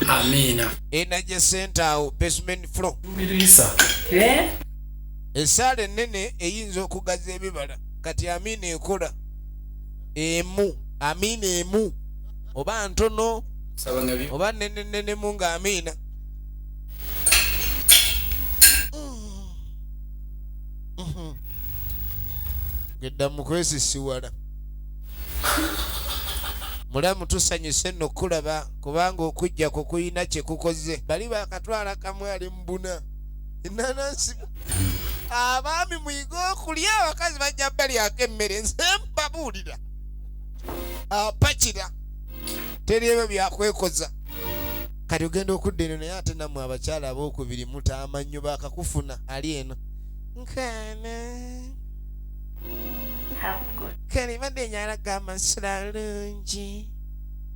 S4: Amina.
S1: Energy Center awo basement floor.
S4: Mbirisa.
S1: Essaala ennene eyinza okugaza ebibala. Kati amina ekola emu, amina emu oba ntono oba nnene nnenemu nga amina. Gedda mu kwesisiwala. Mulamu tusanyuse nno okulaba kubanga okujja kwo kulina kye kukoze. Bali baakatwala kamu ali mu buna. Ennaanansi. Abaami muyige okulya, abakazi bajja balyako emmere. Nze mbabuulira. Apakira. Teri ebyo byakwekoza. Kati ogenda okudda eno naye ate nammwe abakyala abookubiri mutaama nnyo baakakufuna ali eno. Nkaana. Kale badde njagala gamba nsula bulungi.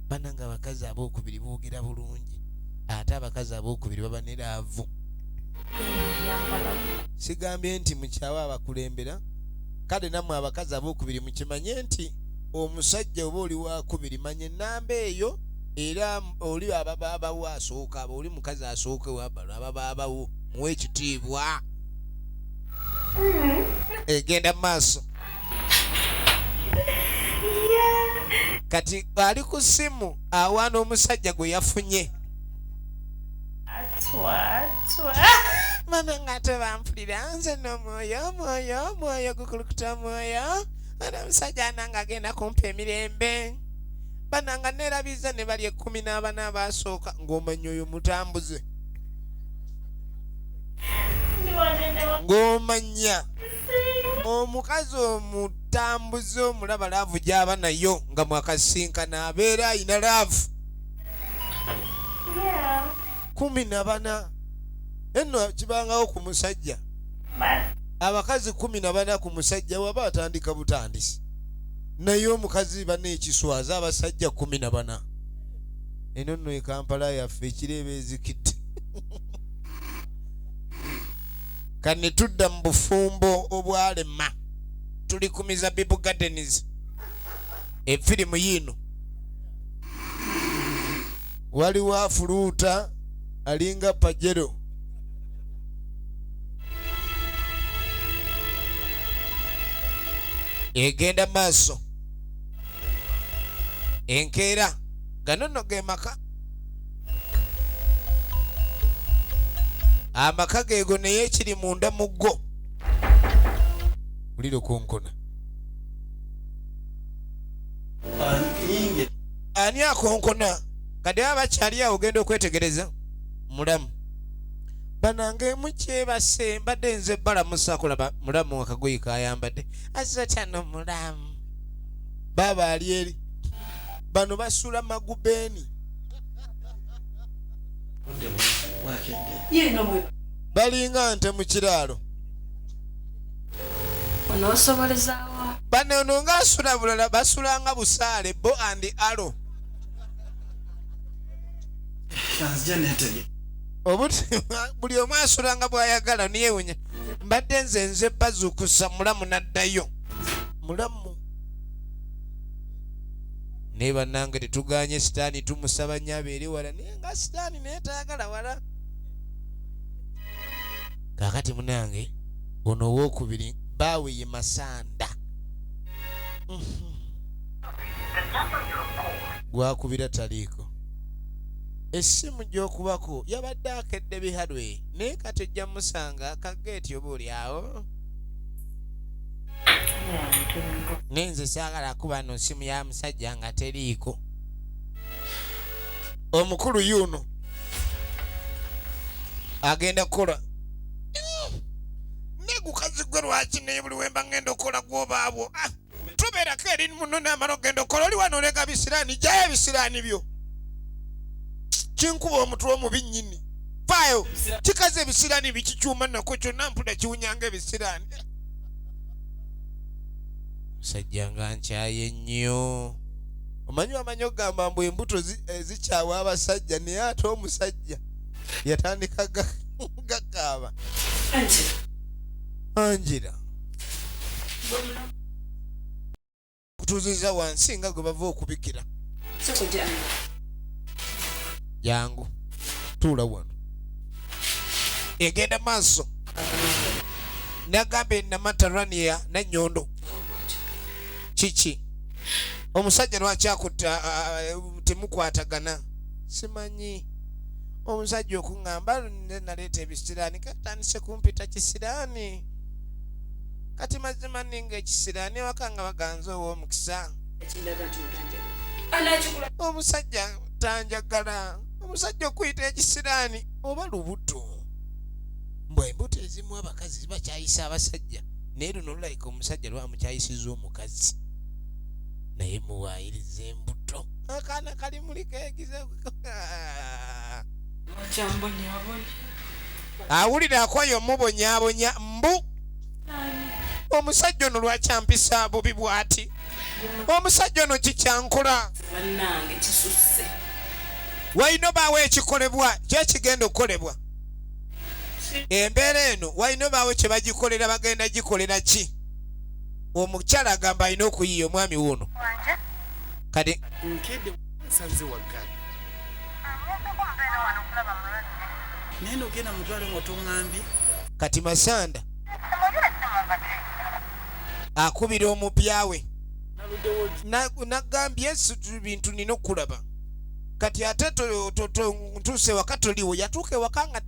S1: Bannange abakazi abookubiri boogera bulungi. Ate abakazi abookubiri baba ne laavu. Sigambye nti mukyawe abakulembera. Kale nammwe abakazi abookubiri mukimanye nti omusajja oba oli wakubiri manye ennamba eyo era oli ababa abawo asooka, aba oli mukazi asooka ewabalo ababa abawo muwe ekitiibwa. Egenda mu maaso. Kati ali ku ssimu awaana omusajja gwe yafunye. Mama nga tebampulira nze n'omwoyo omwoyo omwoyo gukulukuta omwoyo ana omusajja ananga agenda kumpa emirembe bananga neerabiza ne bali ekkumi n'abana abaasooka ng'omanya oyo mutambuze ng'omanya omukazi omutambuze omulaba laavu gy'aba nayo nga mwakasinkana abeera ayina laavu 14 enno kibangawo ku musajja abakazi 14 ku musajja waba atandika butandisi naye omukazi bana ekiswaza abasajja 14 eno nno e Kampala yaffe ekiro ezikidde. Kane tudda mu bufumbo obwalema tuli ku Mizabibu Gardens efirimu yiino waliwo afuluuta alinga pajero egenda maaso enkeera gano nno ge maka amaka geego naye ekiri munda mu ggo muliro konkona ani akonkona kati aba bakyali awo ogenda okwetegereza mulamu banange mukyebase mbadde nze balamusa kulaba mulamu akagoye kayambadde azatano mulamu baaba ali eri bano basula magubeeni balinga nte mu kiraalo bano ono nga asula bulala basulanga busaale bo and alo buli omu asulanga bw'ayagala niyewunya mbadde nze nze bazuukusa mulamu n'addayo mulamu naye bannange tetuganye sitaani tumusaba nnyo abeere wala naye nga sitaani naye tayagala wala kaakati munange ono owookubiri baawe ye Masanda gwakubira taliiko essimu gy'okubako yabadde akedde bihalwe naye kati ojja musanga kageeti oba oli awo naye nze saagala kuba no ssimu ya musajja nga teriiko omukulu yuno agenda kukola ne gukazi gwe lwaki naye buli wemba ngenda okukola gwobaabwo tubeerako eri muno namala okugenda okukola oli wano olega bisiraani jayo ebisiraani byo kinkuba omutwe omubi nnyini faayo kikazi ebisiraani bikikyuma nako kyonna mpulira kiwunyanga ebisiraani musajja nga nkyaye nnyo omanyi wamanyi okugamba mbu embuto zikyawa abasajja naye ate omusajja yatandika gakaaba Angela kutuuziza wansi nga gwe bava okubikira jangu tuula wano egenda maaso nagambye Namatarania Nanyondo kiki omusajja lwaki akutta temukwatagana simanyi omusajja okuŋŋamba naleeta ebisiraani katandise kumpita kisiraani kati mazima ninga ekisiraani ewaka nga baganza ow'omukisa omusajja tanjagala omusajja okuyita ekisiraani oba lubuto mbwe embuto ezimu abakazi zibakyayisa abasajja naye luno lulayika omusajja lwamukyayisiza omukazi naye muwaayiriza embuto akaana kali muli keegize awulira akwayo mubonyaabonya mbu omusajja ono lwaki ampisa bubi bw'ati omusajja ono kikyankola
S3: bannange kisusse
S1: walina obaawo ekikolebwa kyekigenda okukolebwa embeera eno walina obaawo kye bagikolera bagenda gikolera ki omukyala agamba alina okuyiiya omwami wuuno kati
S4: nkedde nsanze waggala naye nogenda mutwale nga toŋŋambye
S1: kati Masanda akubira omupya we Nagambye bintu nina okulaba kati ate ntuuse ewaka toliwo. Yatuuka ewaka nga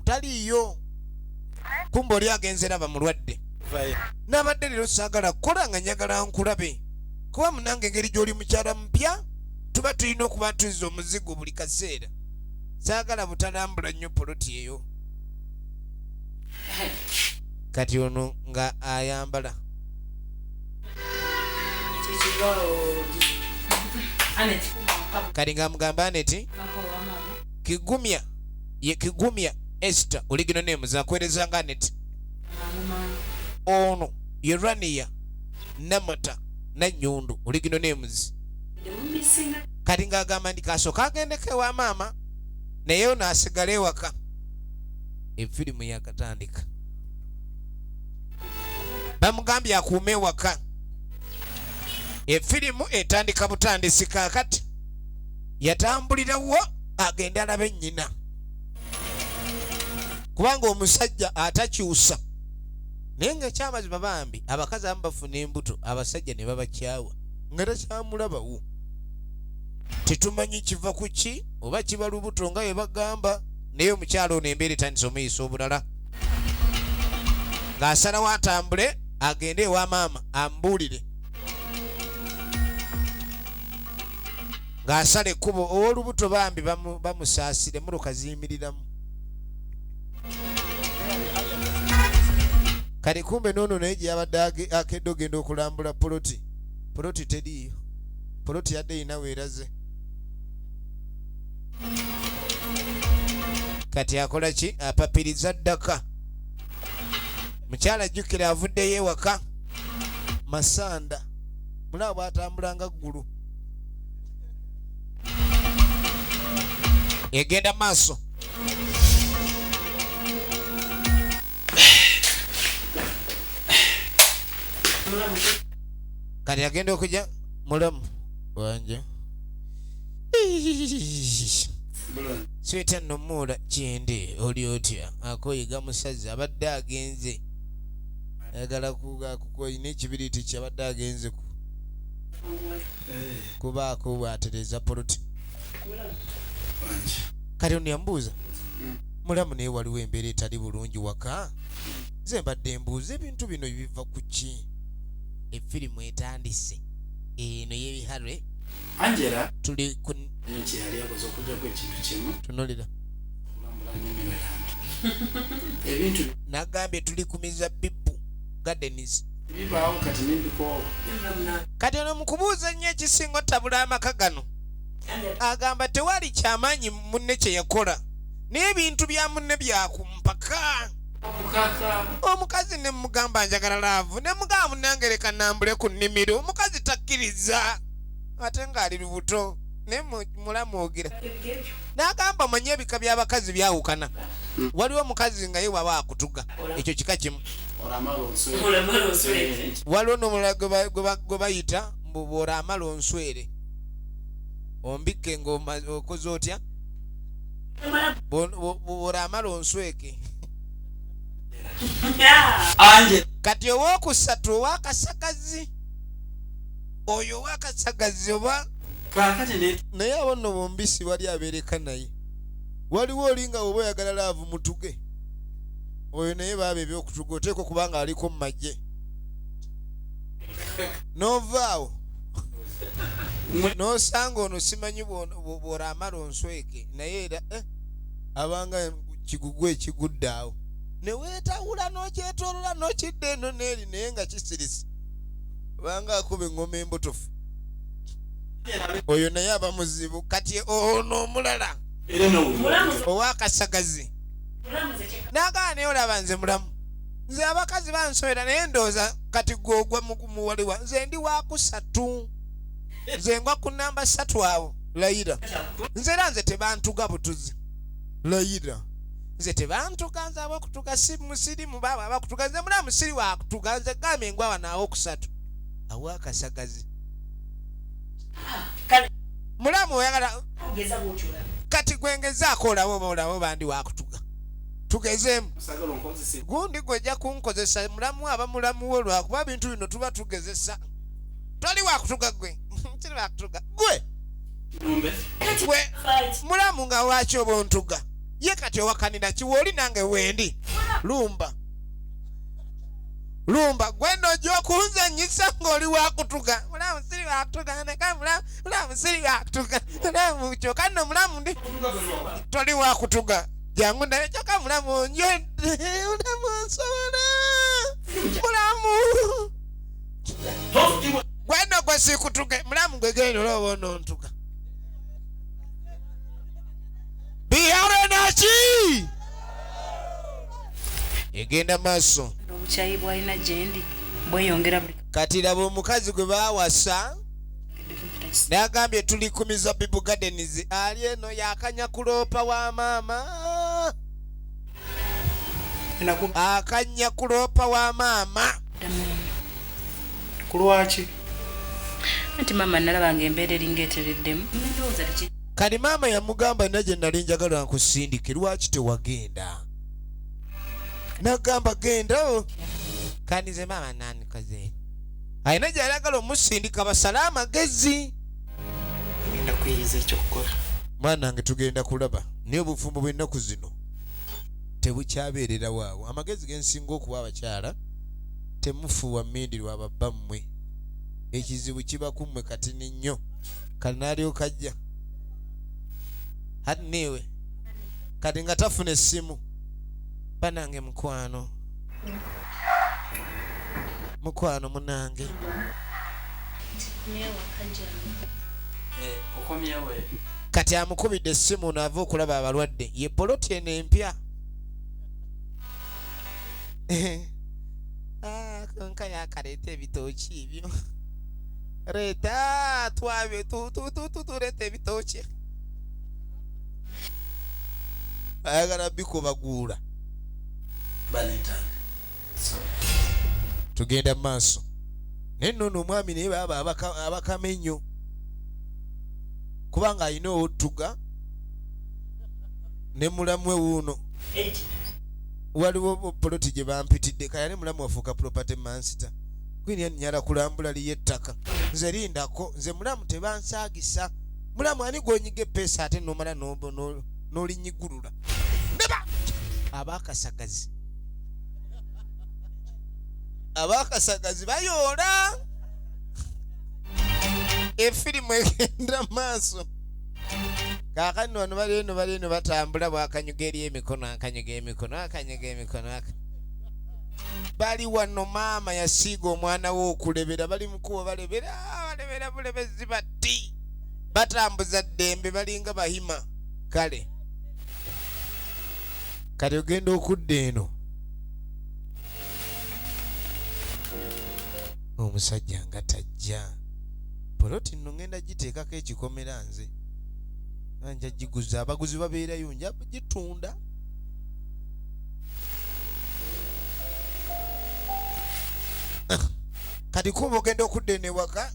S1: taliiyo, kumba oli agenze raba mulwadde. Nabadde leero saagala kukola nga njagala nkulabe, kuba munange engeri gy'oli mukyala mupya tuba tulina okuba tuzza omuzigo buli kaseera. Saagala butalambula nnyo poloti eyo. Kati ono nga ayambala kati nga amugamba Aneti Kigumya, ye Kigumya Esther oligino nemuza akuweereza nga Aneti. Ono ye Rania Namata Nanyundu oligino nemuzi. Kati ng'agamba nti kasooka agendeko ewa maama naye ono asigale ewaka. Efirimu yakatandika, bamugambye akuume ewaka. Efirimu etandika butandisi. Kaakati yatambulirawo agende alabe nnyina, kubanga omusajja atakyusa. Naye nga ekyamazima bambi abakazi abamu bafuna embuto abasajja ne babakyawa nga takyamulabawo. Tetumanyi kiva ku ki oba kiba lubuto nga bwe bagamba, naye omukyalo ono embeera etandise omuyisa obulala, ng'asalawo atambule agende ewa maama amubuulire. Ng'asala ekkubo, ow'olubuto bambi bamusaasire, emmotoka ziyimiriramu. Kati kumbe noono naye gye yabadde akedde ogenda okulambula poloti, poloti teriiyo. Poloti yadde erina weeraze. Kati akola ki? Apapiriza ddaka. Mukyala jjukira avuddeyo ewaka masanda, mulaba bw'atambula nga ggulu egenda maaso. Kati agenda okujja mulamu wanje sweta nomuula kyendi oli otya akoyiga musazi abadde agenze ayagala kukoyina ekibiriiti kye abadde agenze kubaako bwatereza poloti. Kati ono yamubuuza mulamu, naye waliwo embeera etali bulungi waka, nze mbadde mbuuza ebintu bino biva ku ki? Efirimu etandise eno y'ebiharwe.
S4: Angela
S1: tuli ku
S4: kye yali akoze okujjako ekintu kimu,
S1: tunulira
S4: kulambula nnimiro yange, ebintu
S1: nagambye tuli ku Mizabibu Gardens.
S4: Bibaawo kati nembikoowa.
S1: Kati ono mukubuuza ennyo ekisinga otabula amaka gano, agamba tewali kyamaanyi munne kye yakola, naye ebintu bya munne byakumpaka.
S4: Okukaka.
S1: Omukazi ne mugamba njagala love, ne mugamba munange leka nambule ku nnimiro, omukazi takkiriza ate ng'ali lubuto. Naye mulamwogira n'agamba omanye ebika by'abakazi byawukana. Waliwo omukazi nga ye waba akutuga, ekyo kika kimu.
S4: Oramala onswere.
S1: Waliwo n'omulala gwe bayita mbu bw'oramala onswere ombikke ng'okoze otya, bw'oramala onsweke.
S4: Angela.
S1: Kati owokusatu owakasagazi, oyo owakasagazi oba
S4: Kaakati ne
S1: naye abo nno bombi si wali abeereka, naye waliwo oli nga oba oyagala love mutuge oyo, naye baaba ebyokutuga oteekwa okuba nga aliko mu magye n'ovaawo n'osanga ono simanyi bw'oramala onsweke, naye era abanga kigugu ekigudde awo ne weetawula n'okyetoolola n'okidda eno n'eri, naye nga kisirisa obanga akuba eŋŋoma embutufu, oyo naye aba muzibu. Kati ono omulala
S4: era nowulira
S1: owakasagazi n'agamba naye olaba nze mulamu, nze abakazi bansobera, naye ndowooza kati gwe ogwa muwaliwa nze ndi wakusatu, nze ngwa ku namba 3 awo. Layira nze era nze tebantuga butuzi, layira nze tebantuga, nze abakutuga si musirimu baaba abakutuga, nze mulamu siri wakutuga, nze gambye ngwa wano awokusatu awakasagazi. Mulamu oyagala kati gwengezaako olaba oba olaba oba ndi wakutuga, tugezeemu.
S4: Sagala onkozese.
S1: Gundi gwejja kunkozesa mulamu aba mulamu wo, lwakuba bintu bino tuba tugezesa. Toli wakutuga gwe. Siri wakutuga gwe. Gwe mulamu nga lwaki oba ontuga? Ye kati owakanira ki? Wooli nange wendi. Lumba lumba gwe nojja okunzanyisa ng'oli wakutuga. Mulamu siri wakutuga, neka mulamu, mulamu siri wakutuga, mulamu kyokka nno mulamu ndi toli wakutuga. Jangu naye kyokka mulamu onjodde, mulamu onsobola, mulamu gwe nno gwe sikutuge, mulamu gwe genda olaba onontuga. Biharenaki egenda maaso.
S3: Obukyayi bwalina gyendi bweyongera buli
S1: Kati laba omukazi gwe baawasa n'agambye tuli ku Mizabibu Gardens, ali eno yakanya kuloopa wa maama, akanya kuloopa wa maama.
S5: Ku lwaki?
S3: Anti maama nalabanga embeera eringa etereddemu, ndowooza teki.
S1: Kati maama yamugamba, nna gye nali njagala nkusindike, lwaki tewagenda? Nagamba genda. Kandi nze maama nandikoze, alina gy'ayagala omusindika basale amagezi.
S4: Ngenda kuyiyiza ekyokukola.
S1: Mwana wange, tugenda kulaba, naye obufumbo bw'ennaku zino tebukyabeererawo awo. Amagezi gensinga okuwa abakyala, temufuuwa mmindi lwa babba mmwe, ekizibu kiba ku mmwe katini nnyo. Kati n'alyoka ajja hati niiwe kati nga tafuna essimu. Banange, mukwano, mukwano munange.
S4: Okomyewo?
S1: Kati amukubidde essimu naava okulaba abalwadde, ye poloti eno empya. Ah, konka yakaleeta ebitooki ebyo, reeta twabe tuleeta ebitooki, ayagala bikubaguula.
S4: Baleetanga.
S1: Tugenda mu maaso, naye nno ono omwami naye baaba abakama ennyo, kubanga alina owottuga ne mulamu we wuuno. Waliwo poloti gye bampitidde kale, ate mulamu wafuuka property master kwini anyala kulambula liyo ettaka. Nze lindako, nze mulamu tebansaagisa. Mulamu ani gwonyiga epeesa ate nomala n'olinyigulula? Neba abakasagazi, abakasagazi bayoola. Efirimu egenda maaso. Kaakano wano bali eno, bali eno batambula bwakanyuga eri emikono, akanyuga emikono, akanyuga emikono bali wano. Maama yasiiga omwana we okulebera, bali mukubo balebera, balebera bulebezi bati batambuza ddembe, balinga bahima. Kale kati ogenda okudda eno, omusajja nga tajja. Poloti nno ngenda giteekako ekikomera, nze nja giguza, abaguzi babeerayo, nja gitunda. Kati kuba ogenda okudda eno ewaka,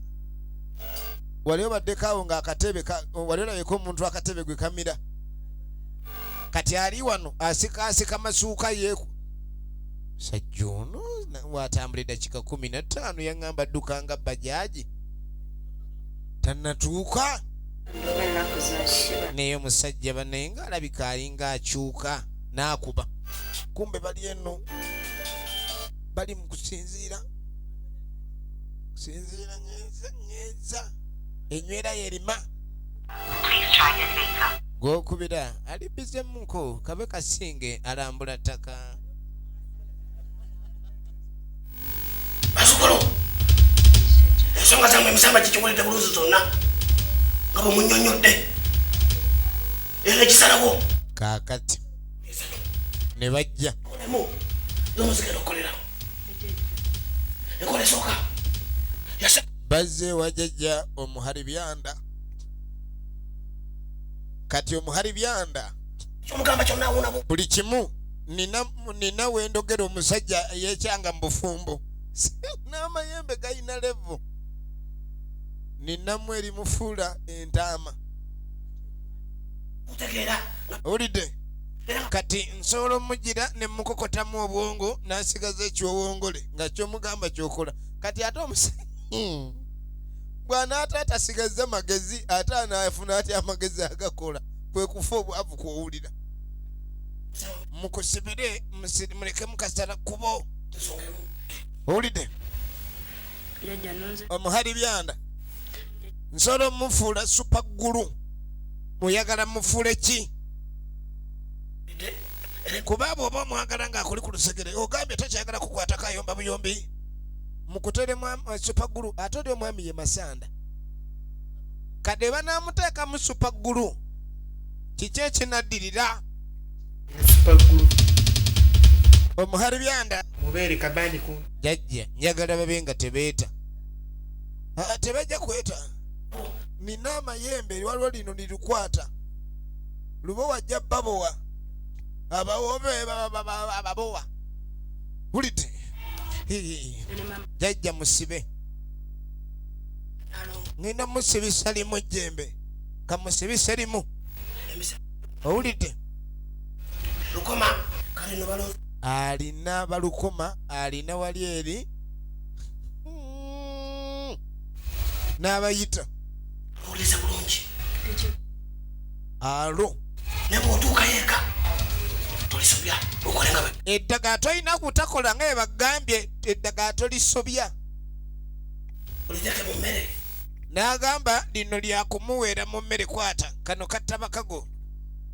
S1: wali obaddeko awo ng'akatebe wali olabeko omuntu akatebe gwe kamira. Kati ali wano asikaasika masuuka yeeku. Sajja ono watambula eddakiika 15, yaŋŋamba dduka nga bajaaji, tannatuuka.
S3: Ndoba ennaku zino kiba.
S1: Naye omusajja banaye ng'alabika alinga akyuka n'akuba, kumbe bali eno bali mu kusinziira kusinziira nyweza nyweza enywera yerima gwokubira ali bizemuko kabe kasinge alambula ttaka.
S6: Bazukulu, ensonga zammwe emisamba gikiwulidde bulungi zonna nga bwe munnyonnyodde, era ekisalawo
S1: Kaakati ne bajja.
S6: Olemu zomuzigenda okukolera enkola esooka yasa.
S1: Bazze ewa jjajja omuhali byanda. Kati omuhali byanda
S6: Kyomugamba kyonna awunabu.
S1: Buli kimu nina, nina wendogera. Omusajja yekyanga mu bufumbo n'amayembe galina level, ninamu erimufuula entaama.
S6: Kutegeera.
S1: Owulidde?
S6: Era
S1: Kati nsobola omugira ne mukokotamu obwongo n'asigaza ekiwowongole nga kyomugamba kyokola. Kati ate omusajja. Bw'anaata tasigazza magezi, ate anaafuna atya amagezi agakola? Kwe kufa obwavu kw'owulira. Mukusibire, muleke mukasala kkubo. Owulidde?
S3: Jajja nonze.
S1: Omuhali byanda nsobola omufuula super glue. Muyagala mufuule ki? Kuba bw'oba omwagala ng'akuli ku lusegere, ogambye takyagala kukwatako, ayomba buyombi, mukuteremu super glue. Ate oli omwami ye Masanda, kadde banaamuteekamu super glue, kiki ekinaddirira?
S5: Super glue.
S1: Omuhali byanda.
S5: Mubeere kabandi ku.
S1: Jajja njagala babe nga tebeeta. Ah, tebajja kweta, nina amayembe, waliwo lino lirikwata lubo, wajja babowa abawobe ababowa bulidde. Jajja musibe, ngenda musibisa limu ejjembe, kamusibise limu. Owulidde?
S6: Lukoma kale no balo.
S1: Alina balukoma, alina wali eri n'abayita.
S6: Owulize bulungi.
S1: Alo.
S6: Naye bw'otuukayo eka tolisobya, okole nga bwe
S1: Eddagala tolina kutakola nga bwe bagambye, eddagala tolisobya.
S6: Oliteeke mu mmere.
S1: N'agamba lino lyakumuweera mu mmere. Kwata kano kattaba kago,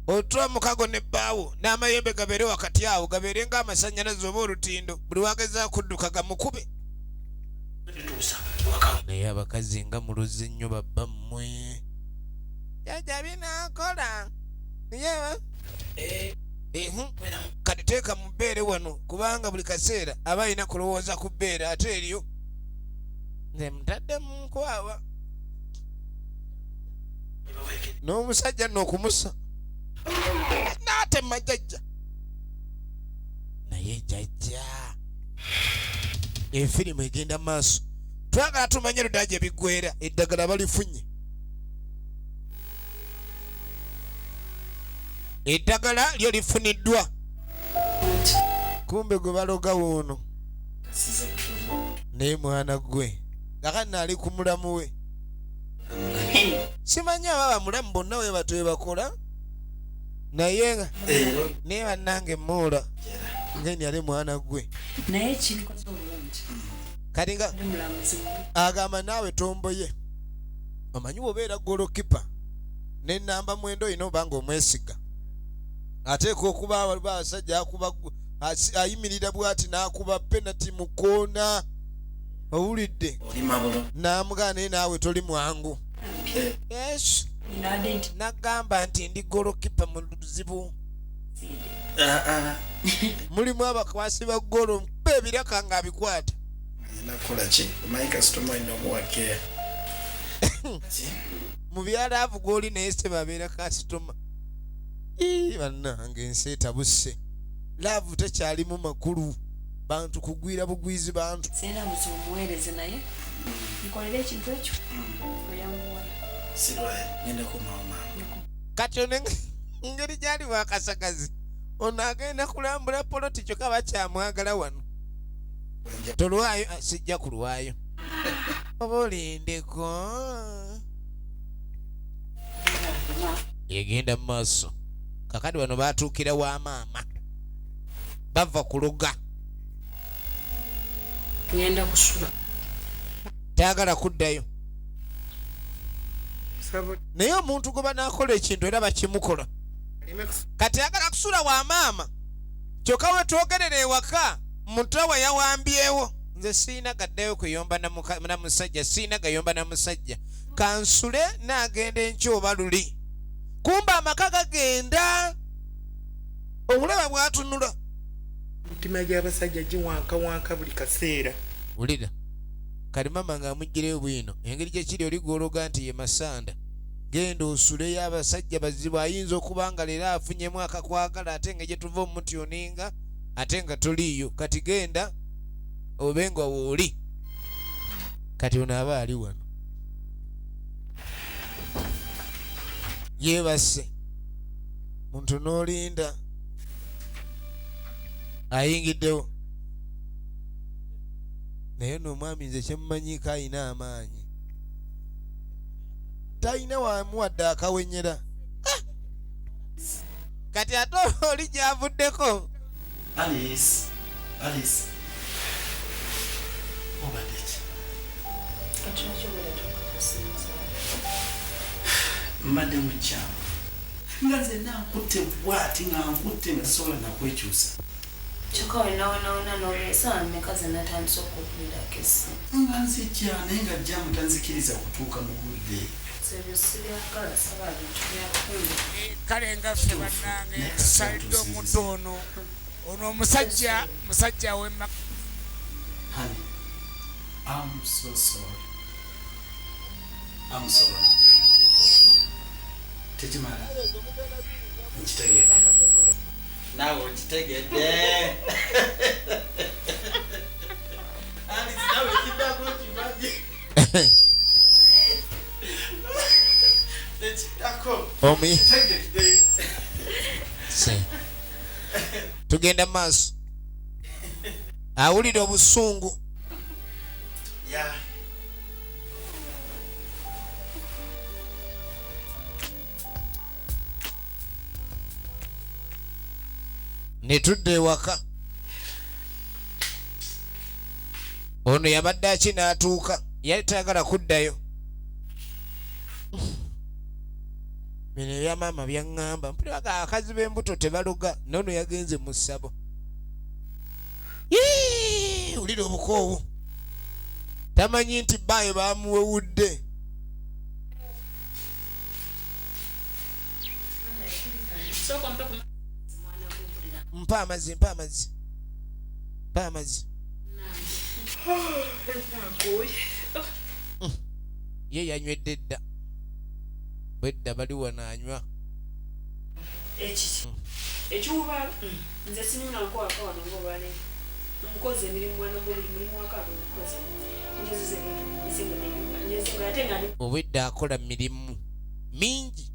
S1: otula mukago nebbaawo n'amayembe gabeere wakati awo, gabeere ng'amasannyalaze oba olutindo, buli wagezaako kudduka gamukube.
S6: Lituusa ewaka.
S1: Naye abakazi nga mulozi nnyo, babba mmwe. Jajja binaakola ye. Kati teeka mu bbeere wano, kubanga buli kaseera aba alina kulowooza ku bbeere, ate eryo nze mutadde mu nkwawa n'omusajja nno okumusa n'atema jjajja. Naye jjajja, efirimu egenda maaso, twagala tumanye ludda gye biggwera. Eddagala balifunye, eddagala lyo lifuniddwa, kumbe gwe baloga wuuno. Naye mwana gwe, kakati ali ku mulamu we, simanyi aba bamulamu bonna we bato we bakola, naye nga naye bannange muula ngeni ali mwana gwe.
S3: Naye kinkoze obulungi.
S1: Kati nga
S3: Ndi mulamuzi mubi.
S1: Agamba naawe tomboye, omanyi bw'obeera goalkeeper nenamba 9, olina oba nga omwesiga, ateeka okuba waliwo abasajja akuba ayimirira bw'ati n'akuba penalty mu koona, owulidde?
S4: Oli mabulo.
S1: N'amugaa, naye naawe toli mwangu. Yes.
S3: Nade nti
S1: N'agamba nti ndi goalkeeper mu luzibu.
S4: Ah,
S1: Mulimu abakwasi ba golo mpa ebiraka ng'abikwata.
S4: Nina kukola ki? Omanyi kasitoma olina omuwa keya.
S1: Mu byalaavu gw'oli naye se babeera kasitoma. Ii, bannange, ensi etabuse, love tekyalimu makulu, bantu kugwira bugwizi bantu.
S3: Sirina buzibu, muweereze, naye nkolera ekintu ekyo oyanguwayo.
S4: Sirwaye, ngenda kumawo maama.
S1: Kati ono engeri gyali wakasagazi, ono agenda kulambula poloti, kyokka bakyamwagala wano. Tolwayo? Ah, sijja kulwayo, oba olindeko. Egenda mu maaso. Kakati bano batuukira wa maama, bava kuloga.
S3: Ngenda kusula.
S1: Tayagala kuddayo.
S5: Sabo.
S1: Naye omuntu gwe banaakola ekintu era bakimukola.
S5: Aleme
S1: Kati ayagala kusula wa maama, kyokka we twogerera ewaka mutowe yawambyewo, nze siina gaddayo kuyomba na musajja, siina gayomba na musajja, kansule naagenda enkya oba luli. Kumba amaka gagenda, omulaba bwatunula.
S5: Emitima gy'abasajja giwankawanka buli kaseera.
S1: Wulira kati mama ng'amuggireyo bwino, engeri gyekiri oli gwologa nti ye Masanda, genda osuleyo, abasajja bazibu, ayinza okuba nga leero afunyemu akakwagala, ate nga gye tuva omutyuninga ate nga toliiyo. Kati genda obe nga wooli. Kati ono aba ali wano yeebase, muntu n'olinda ayingiddewo. Naye no omwami nze kyemmanyiiko, ayina amaanyi. Talina wamuwadde akawenyera. Kati ate oli gyavuddeko.
S4: Alice, Alice. Obadde ki? Mbadde mu kyamu. Nga nzenna nkutte bw'ati nga nkutte nga sisobola nakwekyusa.
S3: Kyokka wenna wonna wonna n'obeesa mmeka ze natandise okukubirako essimu.
S4: Nga nzijja naye nga jjaamu tanzikiriza kutuuka mu budde.
S3: Nze ebyo sibyagala saba bintu bya kumbi.
S7: Kale nga ffe bannange tusalidde omuddo ono ono omusajja musajja wema.
S4: Honey, I'm so sorry. I'm sorry. Tekimala. Nkitegedde. Naawe okitegedde. Alice, naawe ekiddako okimanyi. Ekiddako.
S1: Omi.
S4: Okitegedde.
S1: Tugenda maaso. Awulira obusungu.
S4: Yeah.
S1: Ne tudda ewaka. Ono yabadde aki n'atuuka. Yali tayagala kuddayo. Bino ebya maama byaŋŋamba. Mpulira nga abakazi b'embuto tebaluga. N'ono yagenze mu ssabo. Yee! Wulira obukoowu. Tamanyi nti bbaayo baamuwewudde. Mpa amazzi, mpa amazzi. Mpa amazzi. Ye yanywedde dda. Bwedda bali wano anywa.
S8: Ekiki? Ekiwubaalo? Nze sinyumya nkwaka wano ng'olwaleero. Nkoze emirimu mwana gwe buli mulimu waka wano ngukoze. Njoziza ebintu, nsimbudde ennyumba, njoze engoye ate nga ndi
S1: Obwedda akola mirimu mingi.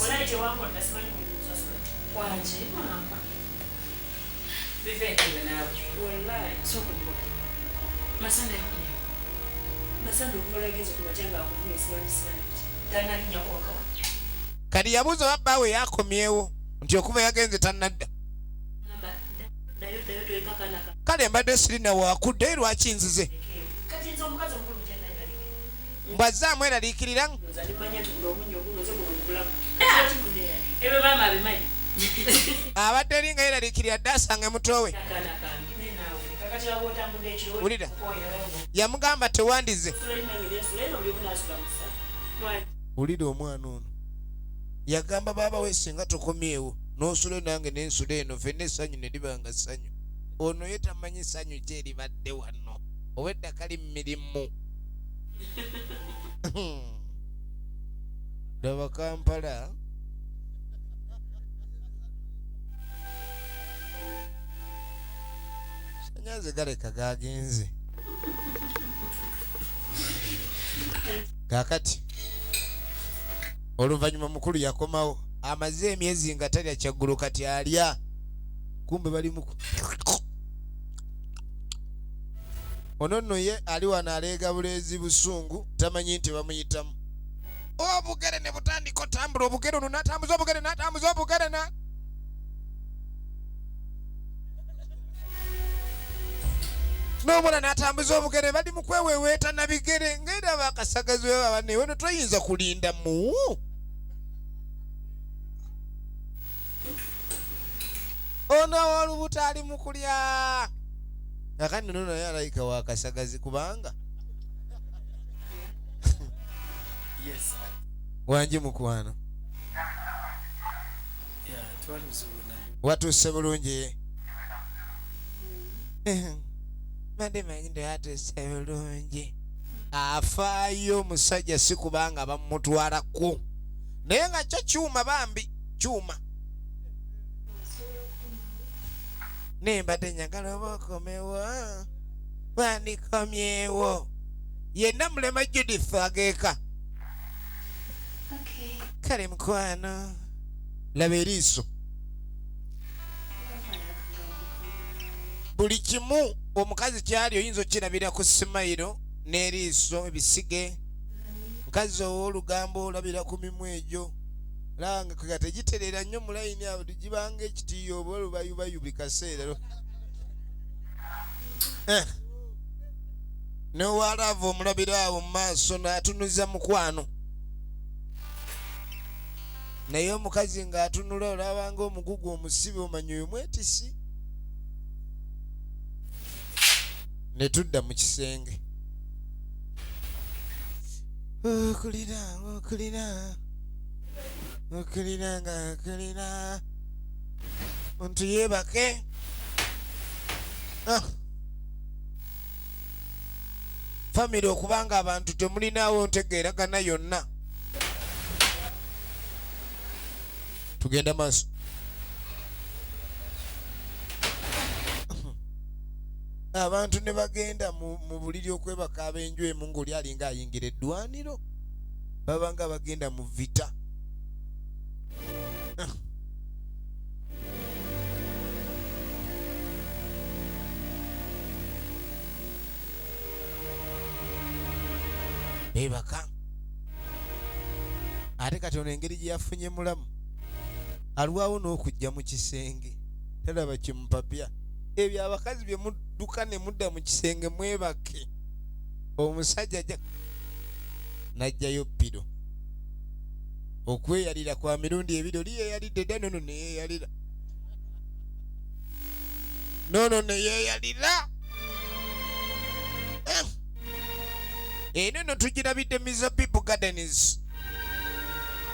S8: Walayi tewankolera simanyi mulimu nsasula. Wangi maama.
S9: Biveeko ebyo naawe.
S8: Walayi sooka ombuulire. Masanda yakomyewo. Masanda okuva lw'agenze ku makya ng'akuvumye simanyi simanyi biki. Tannalinnyako waka wano.
S1: Kati yabuuza oba bbaawe yakomyewo nti okuva yagenze tannadda.
S8: Ddayo ddayo toleka kaana ka.
S1: Kale mbadde sirina waakuddayo lwaki nzize.
S8: Kati nze omukazi omukulu mukyannayibalike.
S1: Mbw'azze amweraliikirira.
S8: Nze ndimanya nti guno omunnyo guno nze guno ngubulamu. Lwaki muneeraliikirira?
S9: Ebyo maama abimanyi.
S1: Abadde eri nga yeeraliikirira dde asange muto we.
S8: Akaana kange. Naye naawe kakati waba otambudde ekiro.
S1: Wulira. Yamugamba tewandize.
S8: Nsula nange nensula eno buli omu n'asula mu ssala. Lwaki?
S1: Wulira omwana ono. Yagamba baaba we singa tokomyewo n'osula nange n'ensula eno ffenna essanyu ne liba nga ssanyu. Ono ye tamanyi ssanyu ki eribadde wano. Obwedda kali mu mirimu. Laba Kampala. Sanyaze galeka gagenze. Kaakati oluvannyuma mukulu yakomawo amaze emyezi nga talya kyaggulo kati alya. Kumbe bali mu ono nno ye ali wano aleega buleezi busungu tamanyi nti bamuyitamu. Obugere ne butandika otambula obugere ono n'atambuza obugere n'atambuza obugere na n'omwana n'atambuza obugere bali mu kweweweeta na bigere ng'era bakasagazi bwe baba newe no toyinza kulinda mu. Ono ow'olubuto ali mu kulya. Kakati nno naye alayika wa kasagazi kubanga.
S4: Yes.
S1: Wangi mukwano.
S4: Yeah, twali buzibu na.
S1: Watuuse bulungi. Mbadde manyi nti watuuse bulungi. Afaayo omusajja si kubanga bamutwalako. Naye nga kyo kyuma bambi, kyuma. Naye mbadde njagala oba okomewo. Wandikomyewo. Yenna mulema Judith ageeka. Kale mukwano. Laba eriiso. Buli kimu omukazi kyali oyinza okukirabira ku simayiro N'eriiso ebisige mukazi ow'olugambo olabira ku mimwa egyo olaba nga kega tegitereera nnyo mu layini awo gibanga ekitiiyo oba olubayubayu buli kaseera. N'owalaavu omulabira awo mu maaso n'atunuza mukwano naye omukazi ng'atunula olabanga omugugu omusibe omanya oyo mwetisi. Ne tudda mu kisenge. Okulira okulira okulira nga okulira muntu yeebake. Ah. Famire okubanga abantu temulinaawo ntegeeragana yonna. Tugenda maaso. Abantu ne bagenda mu buliri okwebaka ab'enju emu ng'oli alinga ayingira eddwaniro babanga bagenda mu vita. Beebaka. Ate kati ono engeri gye yafunye mulamu alwawo n'okujja mu kisenge talaba kimupapya. Ebyo abakazi bye mudduka ne mudda mu kisenge mwebake. Omusajja ajja n'ajjayo ppiro. Okweyalira kwa mirundi ebiri, oli yeeyalidde dda nono ne yeeyalira. Nono ne yeeyalira. Eno nno tugirabidde Mizabibu Gardens.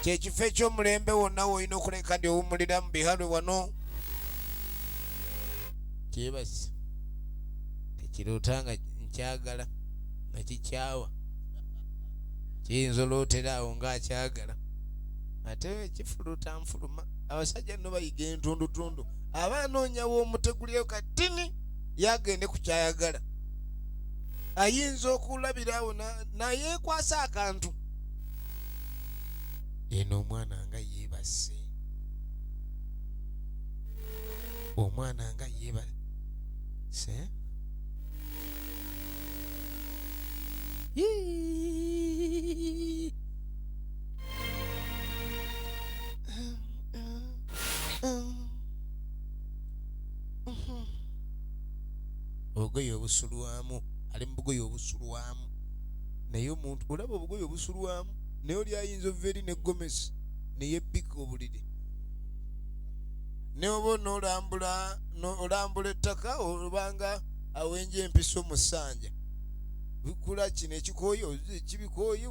S1: Kye kifo eky'omulembe wonna w'olina okuleka ndi owummulira mu bihalwe wano. Kyebase. Tekiroota nga nkyagala nakikyawa. Kiyinza olootera awo ng'akyagala. Ate kifuluta nfuluma. Abasajja nno bayiga entundutundu. Aba anoonya w'omutegulirayo katini yagende ku kyayagala. Ayinza okulabira awo nayeekwasa akantu. Eno omwana nga yeebase. Omwana nga yeebase. Yee. Obugoye obusulwamu, ali mu bugoye obusulwamu. Naye omuntu olaba obugoye obusulwamu, naye oli ayinza ova eri ne gomesi ne yebbika obuliri. Ne oba onoolambula, no, olambula ettaka obanga awenja empiso mu ssanja. Bikula kino ekikooyi, ekibikooyi,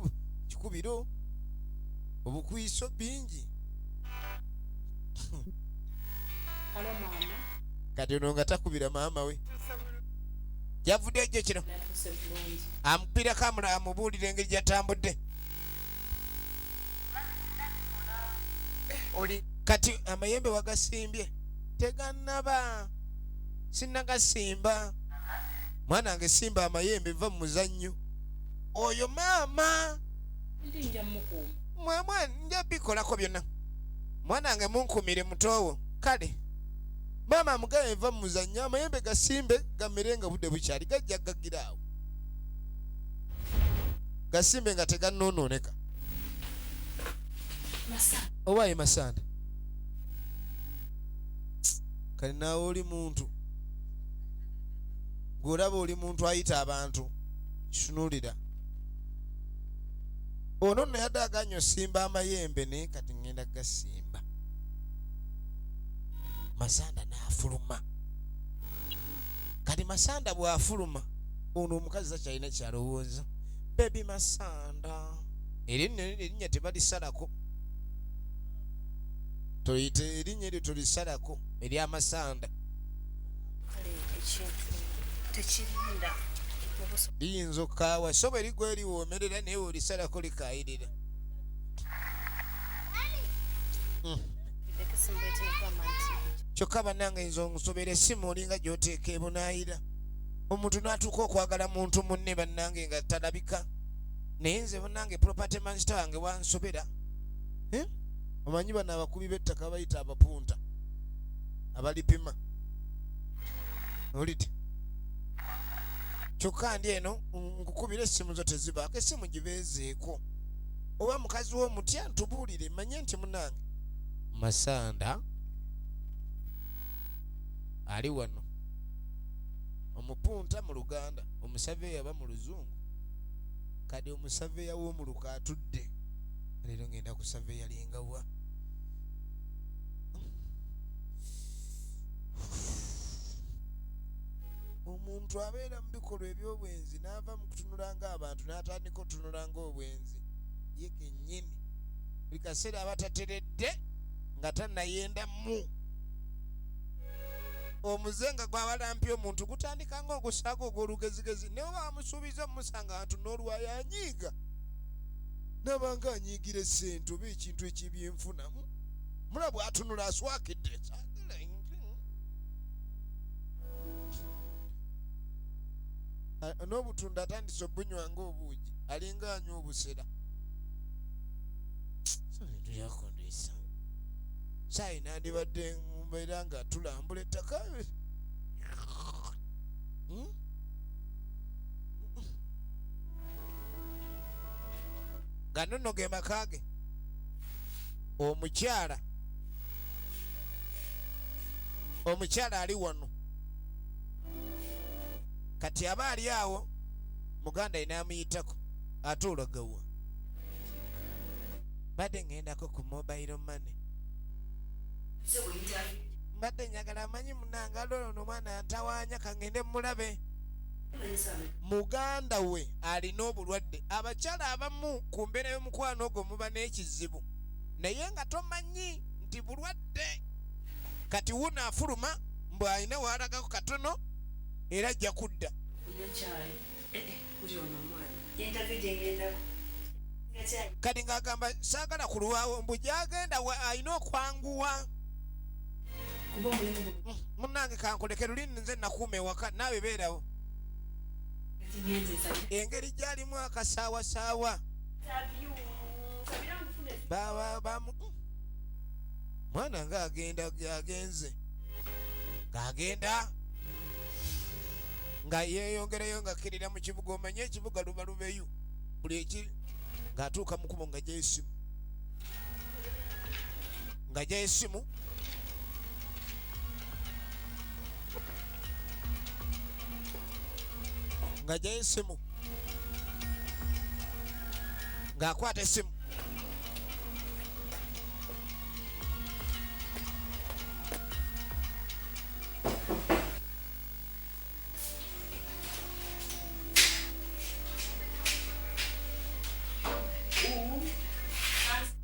S1: kikubiro, obukwiso bingi.
S8: Alo maama.
S1: Kati ono nga takubira maama we. Yavudde ejjo kino. Amupirako amubuulira engeri gy'atambudde. Kati amayembe wagasimbye tegannaba, sinnagasimba. Mwana wange simba amayembe va mu muzannyo. Oyo maama. Mwa nja bikolako byonna. Mwana wange munkumire mutoowo. Kale maama amugaye va mu muzannyo, amayembe gasimbe gamere nga budde bukyali, gajja gagira awo. Gasimbe nga tegannonooneka. Oba ye Masanda. Kale naawe oli muntu. Gw'olaba oli muntu ayita abantu. Kitunuulira. Ono nno yadde agaanye osimba amayembe naye kati ŋŋenda gasimba. Masanda n'afuluma. Kati Masanda bw'afuluma, ono omukazi takyalina kyalowooza. Baby Masanda. Erinnya erinnya tebalisalako. Toyite erinnya eryo tolisalako erya Masanda.
S3: Kale ekintu tekirinda mu buso.
S1: Liyinza okukaawa so bwe ligwa eriwoomerera naye olisalako likaayirira. Kyokka bannange nze onsobera essimu olinga gy'oteeka ebunaayira. Omuntu n'atuuka okwagala muntu munne bannange nga talabika. Naye nze bannange property master wange wansobera. Omanyi bano abakubi b'ettaka bayita abapunta abalipima. Olidde? Kyokka ndi eno nkukubira essimu zo tezibaako, essimu gibeezeeko. Oba mukazi wo mutya ntubuulire manye nti munange Masanda ali wano. Omupunta mu Luganda, omusaveya aba mu Luzungu. Kati omusaveya w'omuluka atudde. Leero ngenda kusaveya lingawa. Omuntu abeera mu bikolwa eby'obwenzi n'ava mu kutunula ng'abantu n'atandika okutunula ng'obwenzi ye kennyini. Buli kaseera aba tateredde nga tannayendamu. Omuze nga gwabalampya omuntu gutandika ng'ogusaaga ogw'olugezigezi, naye oba amusuubiza omusanga antu n'olwayo anyiiga. N'abanga anyiigira essente oba ekintu eky'ebyenfuna. Mulaba bw'atunula aswakidde. N'obutunda atandise obunywa ng'obuugi, alinga anywa obusera. Saayi nandibadde mbeera nga tulambula ettaka. Gano nno ge maka ge. Omukyala ali wano. Kati aba ali awo, muganda ye n'amuyitako, ate olagawa. Mbadde ŋŋendako ku mobile money. Mbadde njagala amanyi munnange alola ono omwana antawaanya kangende mmulabe. Muganda we alina obulwadde. Abakyala abamu ku mbeera y'omukwano ogwo muba n'ekizibu, naye nga tomanyi nti bulwadde. Kati wuno afuluma mbu alina w'alagako katono era ajja kudda. Kati ng'agamba saagala kulwawo, mbu gy'agenda alina okwanguwa. Munnange kankuleke luli nze nakuuma ewaka naawe beerawo. Engeri gy'alimu akasaawasaawa. Mwana ng'agenda agenze. Ng'agenda nga yeeyongerayo ng'akkirira mu kibuga. Omanye ekibuga luba lubeyu buli eki ng'atuuka mu kkubo ng'aggyayo essimu. Ng'aggyayo essimu. Ng'aggyayo essimu. Ng'akwata essimu.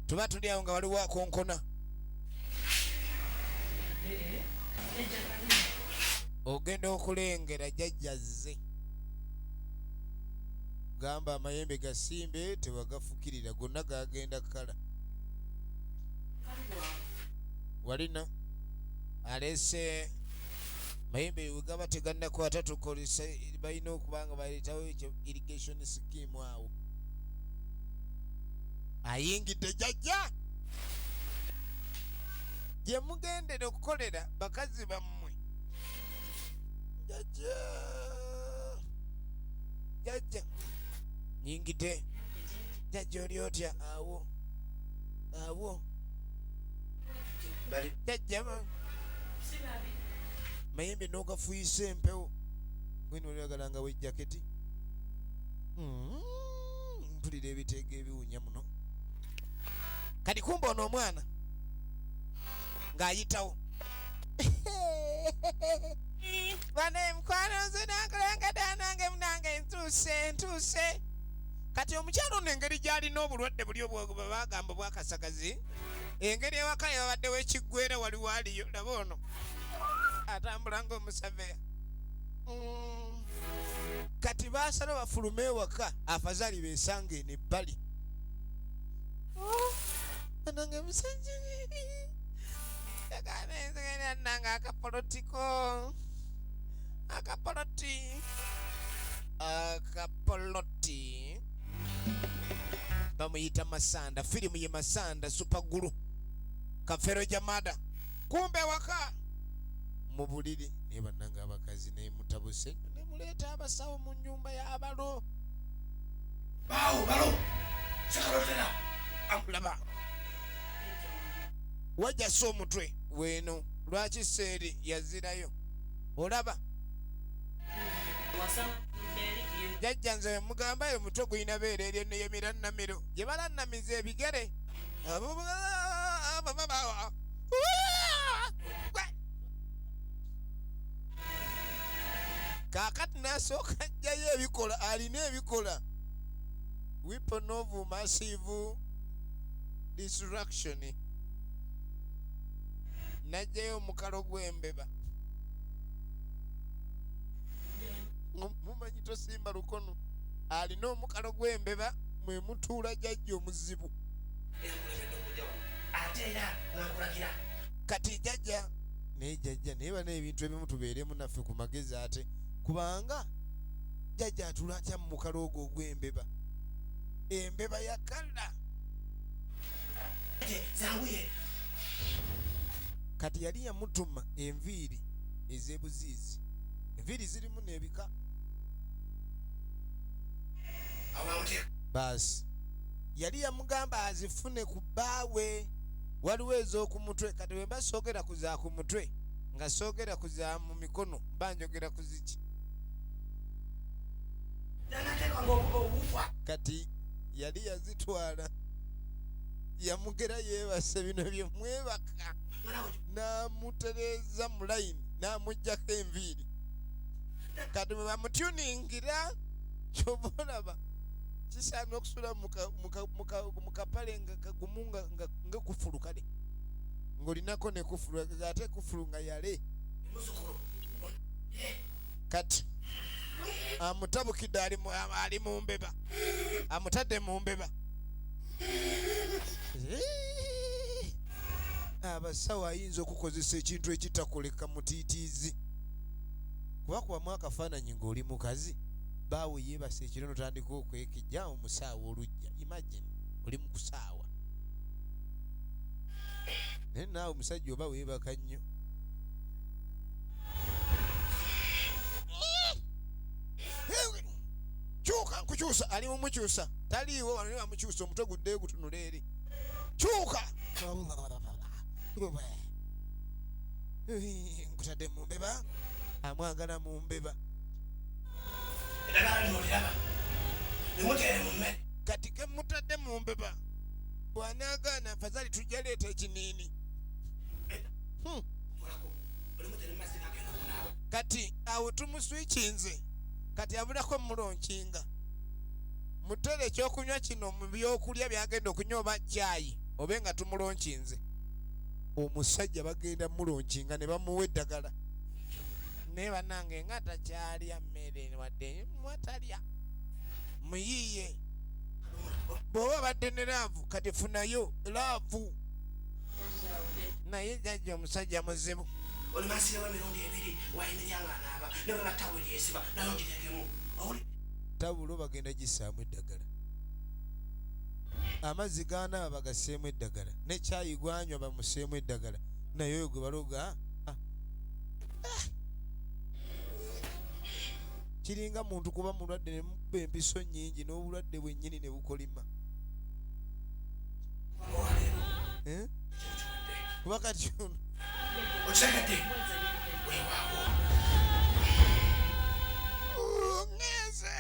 S1: Tuba tuli awo nga waliwo akonkona. Ogenda okulengera jjajja azze. Gamba amayembe gasimbe tewagafukirira gonna gagenda kala. Walina aleese mayembe we gaba tegannakwata tukozesa, balina okuba nga baleetawo ekyo irrigation scheme awo. Ayingidde jjajja. Gye mugendera okukolera bakazi bammwe. Jjajja. Jjajja. Nyingidde. Jjajja oli otya awo? Awo. Jjajja. Mayembe n'ogafuuyisa empewo. Weno oyagala nga w'ejjaketi. Mpulira ebiteega ebiwunya muno. Kati kumbe ono omwana ng'ayitawo. Bane mukwano nze nakolanga ddala nange munange ntuuse. Kati omukyala ono engeri gy'alina obulwadde buli obwo bagamba bwakasagazi, engeri ewaka yabaddewo ekiggwera waliwo aliyo, laba ono atambula ng'omusaveya. Kati baasala bafulume ewaka afazaali beesanga eno ebbali. Nange musajja nange akapolotiko akapoloti bamuyita Masanda. Firimu ye Masanda Super Gulu Kafero Jamada. Kumbe waka mu buliri naye bannange abakazi ne mutabuse ne Okuleeta abasawo mu nnyumba y'abalo.
S6: Bawo balo sekalotera.
S1: Laba wajjasa omutwe weeno, lwaki seeri yazirayo? Olaba jajja nze mugamba omutwe gulina beera eryo neyemiranamiro gye balannamiza ebigere. Kaakati n'asooka ajjayo ebikola, alina ebikola weapon of massive destruction, n'ajjayo omukalo gw'embeba. Mumanyi tosimba lukono, alina omukalo gw'embeba mwe mutuula jajja omuzibu.
S6: Ate era nga
S1: Kati jajja naye jajja naye bana ebintu ebimu tubeeremu naffe ku magezi, ate kubanga jajja atula atya mu mukalo ogwo ogw'embeba? Embeba yakala
S6: zanguye.
S1: Kati yali yamutuma enviiri ez'ebuziizi, enviiri zirimu n'ebika. Baasi yali yamugamba azifune ku bbaawe, waliwo ez'oku mutwe. Kati bwe mba soogera ku za ku mutwe nga soogera ku za mu mikono, mba njogera ku ziki? Kati yali yazitwala, yamugera yeebase bino bye mwebaka, n'amutereeza mu layini n'amuggyako enviiri. Kati bwe bamutuningira, kyova olaba kisaana okusula mu kapale nga kagumu nga kufulu, kale ng'olinako ne kufulu, ate kufulu nga yale. Kati amutabukidde, ali mu mbeba, amutadde mu mbeba. Abasawo ayinza okukozesa ekintu ekitakoleka mutiitiizi, kuba kubamu akafaananyi ng'oli mukazi baawe yeebase ekiro notandika okwekijja omusaawa olujja. Imagine oli mu kusaawa, naye naawe omusajja oba weebaka nnyo. Kyuka nkukyusa, ali mumukyusa, taliiwo wano bamukyusa omutwe guddeyo gutunula eri. Kyuka nkutadde mu mbeba, amwagala mu mbeba. Kati ke mutadde mu mbeba, bw'anaagaana afazali tujja leeta ekiniini. Kati awo tumuswikinze, kati abulako mulonkinga. Mutere ekyokunywa kino mu byokulya byagenda okunywa oba caayi, obe nga tumulonkinze. Omusajja bagenda mulonkinga ne bamuwa eddagala. Naye bannange nga takyalya mmere wadde mwatalya, muyiiye. Bw'oba obadde ne laavu kati funayo laavu. Naye jjajja omusajja muzibu.
S6: Olimansirewo emirundi ebiri wayimirya ng'anaaba ne bwe batawulo gyesiba nayo girekemu.
S1: Tawulo bagenda gissaamu eddagala, amazzi g'anaaba bagasseemu eddagala, ne caayi gwanywa bamusseemu eddagala, naye oyo gwe baloga kiringa muntu kuba mulwadde ne mukuba empiso nnyingi n'obulwadde bwennyini ne bukolima. Kuba kati ono
S6: okitegedde weewaawo.
S1: Ngenze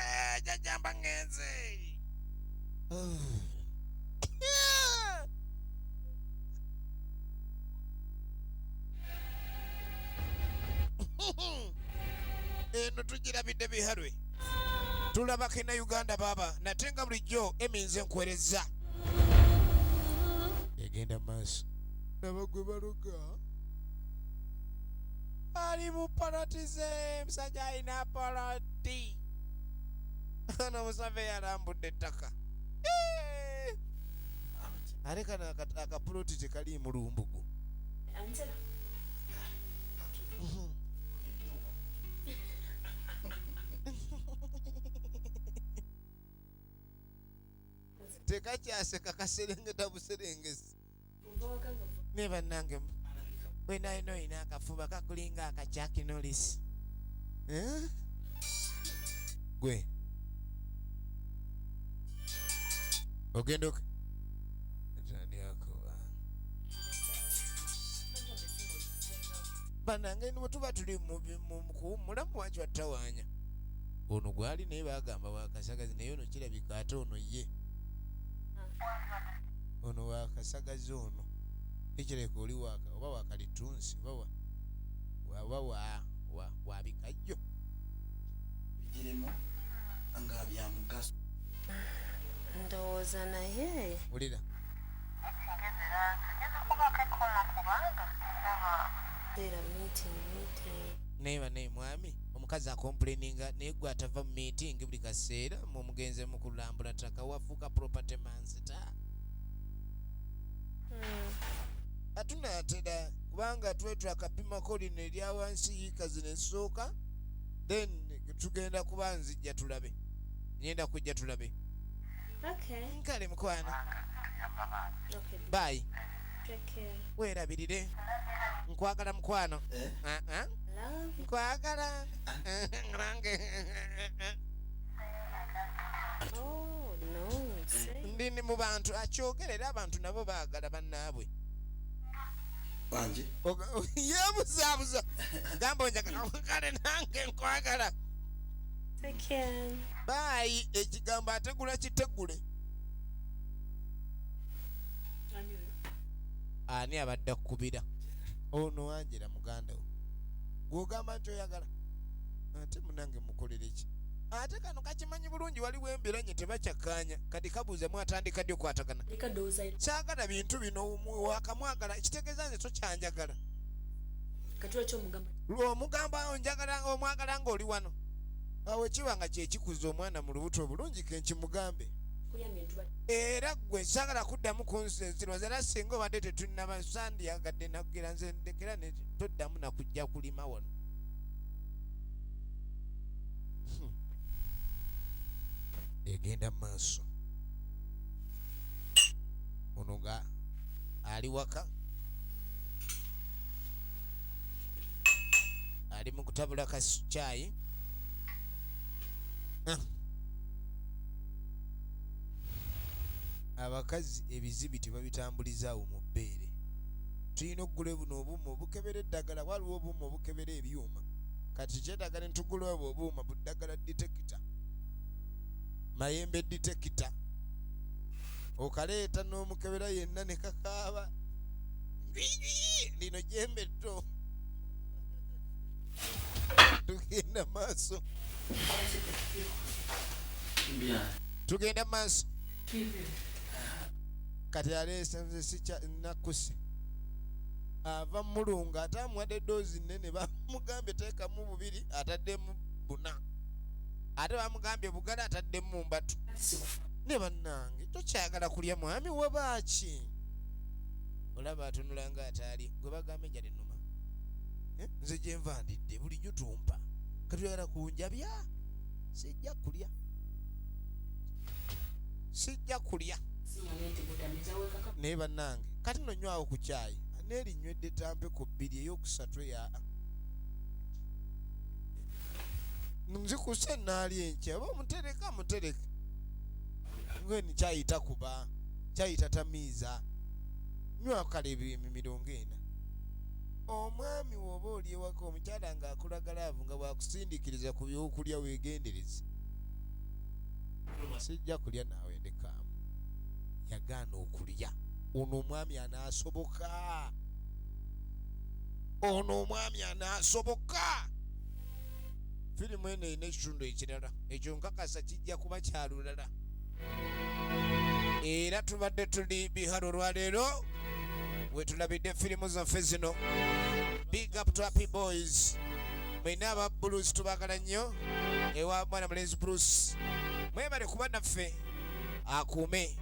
S1: jajjamba ngenze. Eno tugirabidde biharwe, tulabako ena Uganda baaba nate nga bulijjo eminze nkuweereza egenda maaso. Laba gwe baloga ali mu poloti ze, musajja alina poloti ono musave yalambudde ettaka. Ate kano akapuloti tekaliimu lumbugu. Tekakyaseka, kaserengeta buserengesi. Ne bannange wenalina olina akafuba kakulinga akachakinolisi. Gwe ogenda ok Tandyakuba. Banange bwe tuba tuli mu mu kuwummulamu waki wattawaanya ono gwali naye bagamba wakasagazi naye ono kirabika ate ono ye ono wakasagazi ono ekireka oli waka oba wakalitunsi oba wa oba wa wa wabikajjo
S4: Bigirimu nga bya mugaso.
S2: Ndowooza naye
S1: wulira
S2: era meeting meeting.
S1: Naye banaye mwami omukazi acomplaininga naye gwe atava mu meeting buli kaseera mumugenze mu kulambula ttaka wafuuka property master. Atunaatera kubanga tuwe twakapimako lino erya wansi yiika zino ezisooka, then tugenda kuba nzijja tulabe, ngenda kujja tulabe.
S2: Okay.
S1: Nkale mukwano.
S2: Okay.
S1: Bye.
S2: Take care.
S1: Weerabirire, nkwagala mukwano.
S4: Eh?
S1: Ah, ah.
S2: Love you.
S1: Nkwagala nange.
S2: Oh no. Say
S1: Ndi mu bantu akyogerera abantu nabo baagala bannaabwe.
S4: Wangi.
S1: Yeebuzaabuza gamba onjagala, kale nange nkwagala.
S2: Take care.
S1: Bye. Ekigambo ategula kitegule.
S8: Ani oyo?
S1: Ani abadde akukubira? Ono Angela muganda wo gw'ogamba nti oyagala, ate munange mukolere ki? Ate kano kakimanyi bulungi waliwo embiranye tebakyakkaanya, kati kabuuza mwatandika ddi okwatagana.
S8: Leka ndowooza.
S1: Saagala bintu bino, wakamwagala kitegeeza nze tokyanjagala.
S8: Kati lwaki omugamba?
S1: Omugamba onjagala omwagala ng'oli wano, awo ekiba nga kyekikuza omwana mu lubuto obulungi kenkimugambe.
S8: Kuyambye ntuba.
S1: Era gwe saagala kuddamu kunzirwaza, era singa obadde tetunnaba sandyagadde nakugira nze ndekera ne toddamu nakujja kulima wano. Egenda mu maaso, ono nga ali waka ali mu kutabula kacyayi. Ah. Abakazi ebizibi tebabitambulizaawo mu bbeere, tulina okugula buno obuuma obukebera eddagala, waliwo obuuma obukebera ebyuma, kati kyetaaga ne tugula obwo obuuma bu ddagala detector, mayembe detector, okaleeta n'omukebera yenna ne kakaaba lino jembe tto. Tugenda maaso.
S4: Bya.
S1: Tugenda maaso. Kati aleese nze sikya nakuse ava mulunga ate amuwadde doozi nnene, bamugambye teekamu bubiri ataddemu buna, ate bamugambye bugala ataddemu mbatu. Ne bannange tokyagala kulya mwami wabaaki? Olaba atunula nga ataali gwe bagamba enjala ennuma. Eh, nze gyenva ndidde bulijjo tumpa, kati oyagala kunjabya? Sijja kulya, sijja kulya.
S8: Simanyi nti gutamiza wekaka.
S1: Naye bannange kati no nywawo ku kyayi neerinywedde tampe ku bbiri eyokusatu eya nzikuse naali enkya oba mutereka mutereke ngweni kyayita kuba kyayita tamiiza nywa kale emirongo ena. Omwami woba oli ewaka omukyala ng'akulaga love nga bwakusindikiriza ku byokulya weegendereze. Sijja kulya naawe ndekaamu. Yagaana okulya. Ono omwami anaasoboka? Ono omwami anaasoboka? Firimu eno erina ekitundu ekirala, ekyo nkakasa kijja kuba kyalulala. Era tubadde tuli bihalo olwaleero wetulabidde firimu zaffe zino. Big up to Happy Boys mwena aba Bruce, tubagala nnyo ewa mwana mulenzi Bruce, mwebale kuba naffe akuume.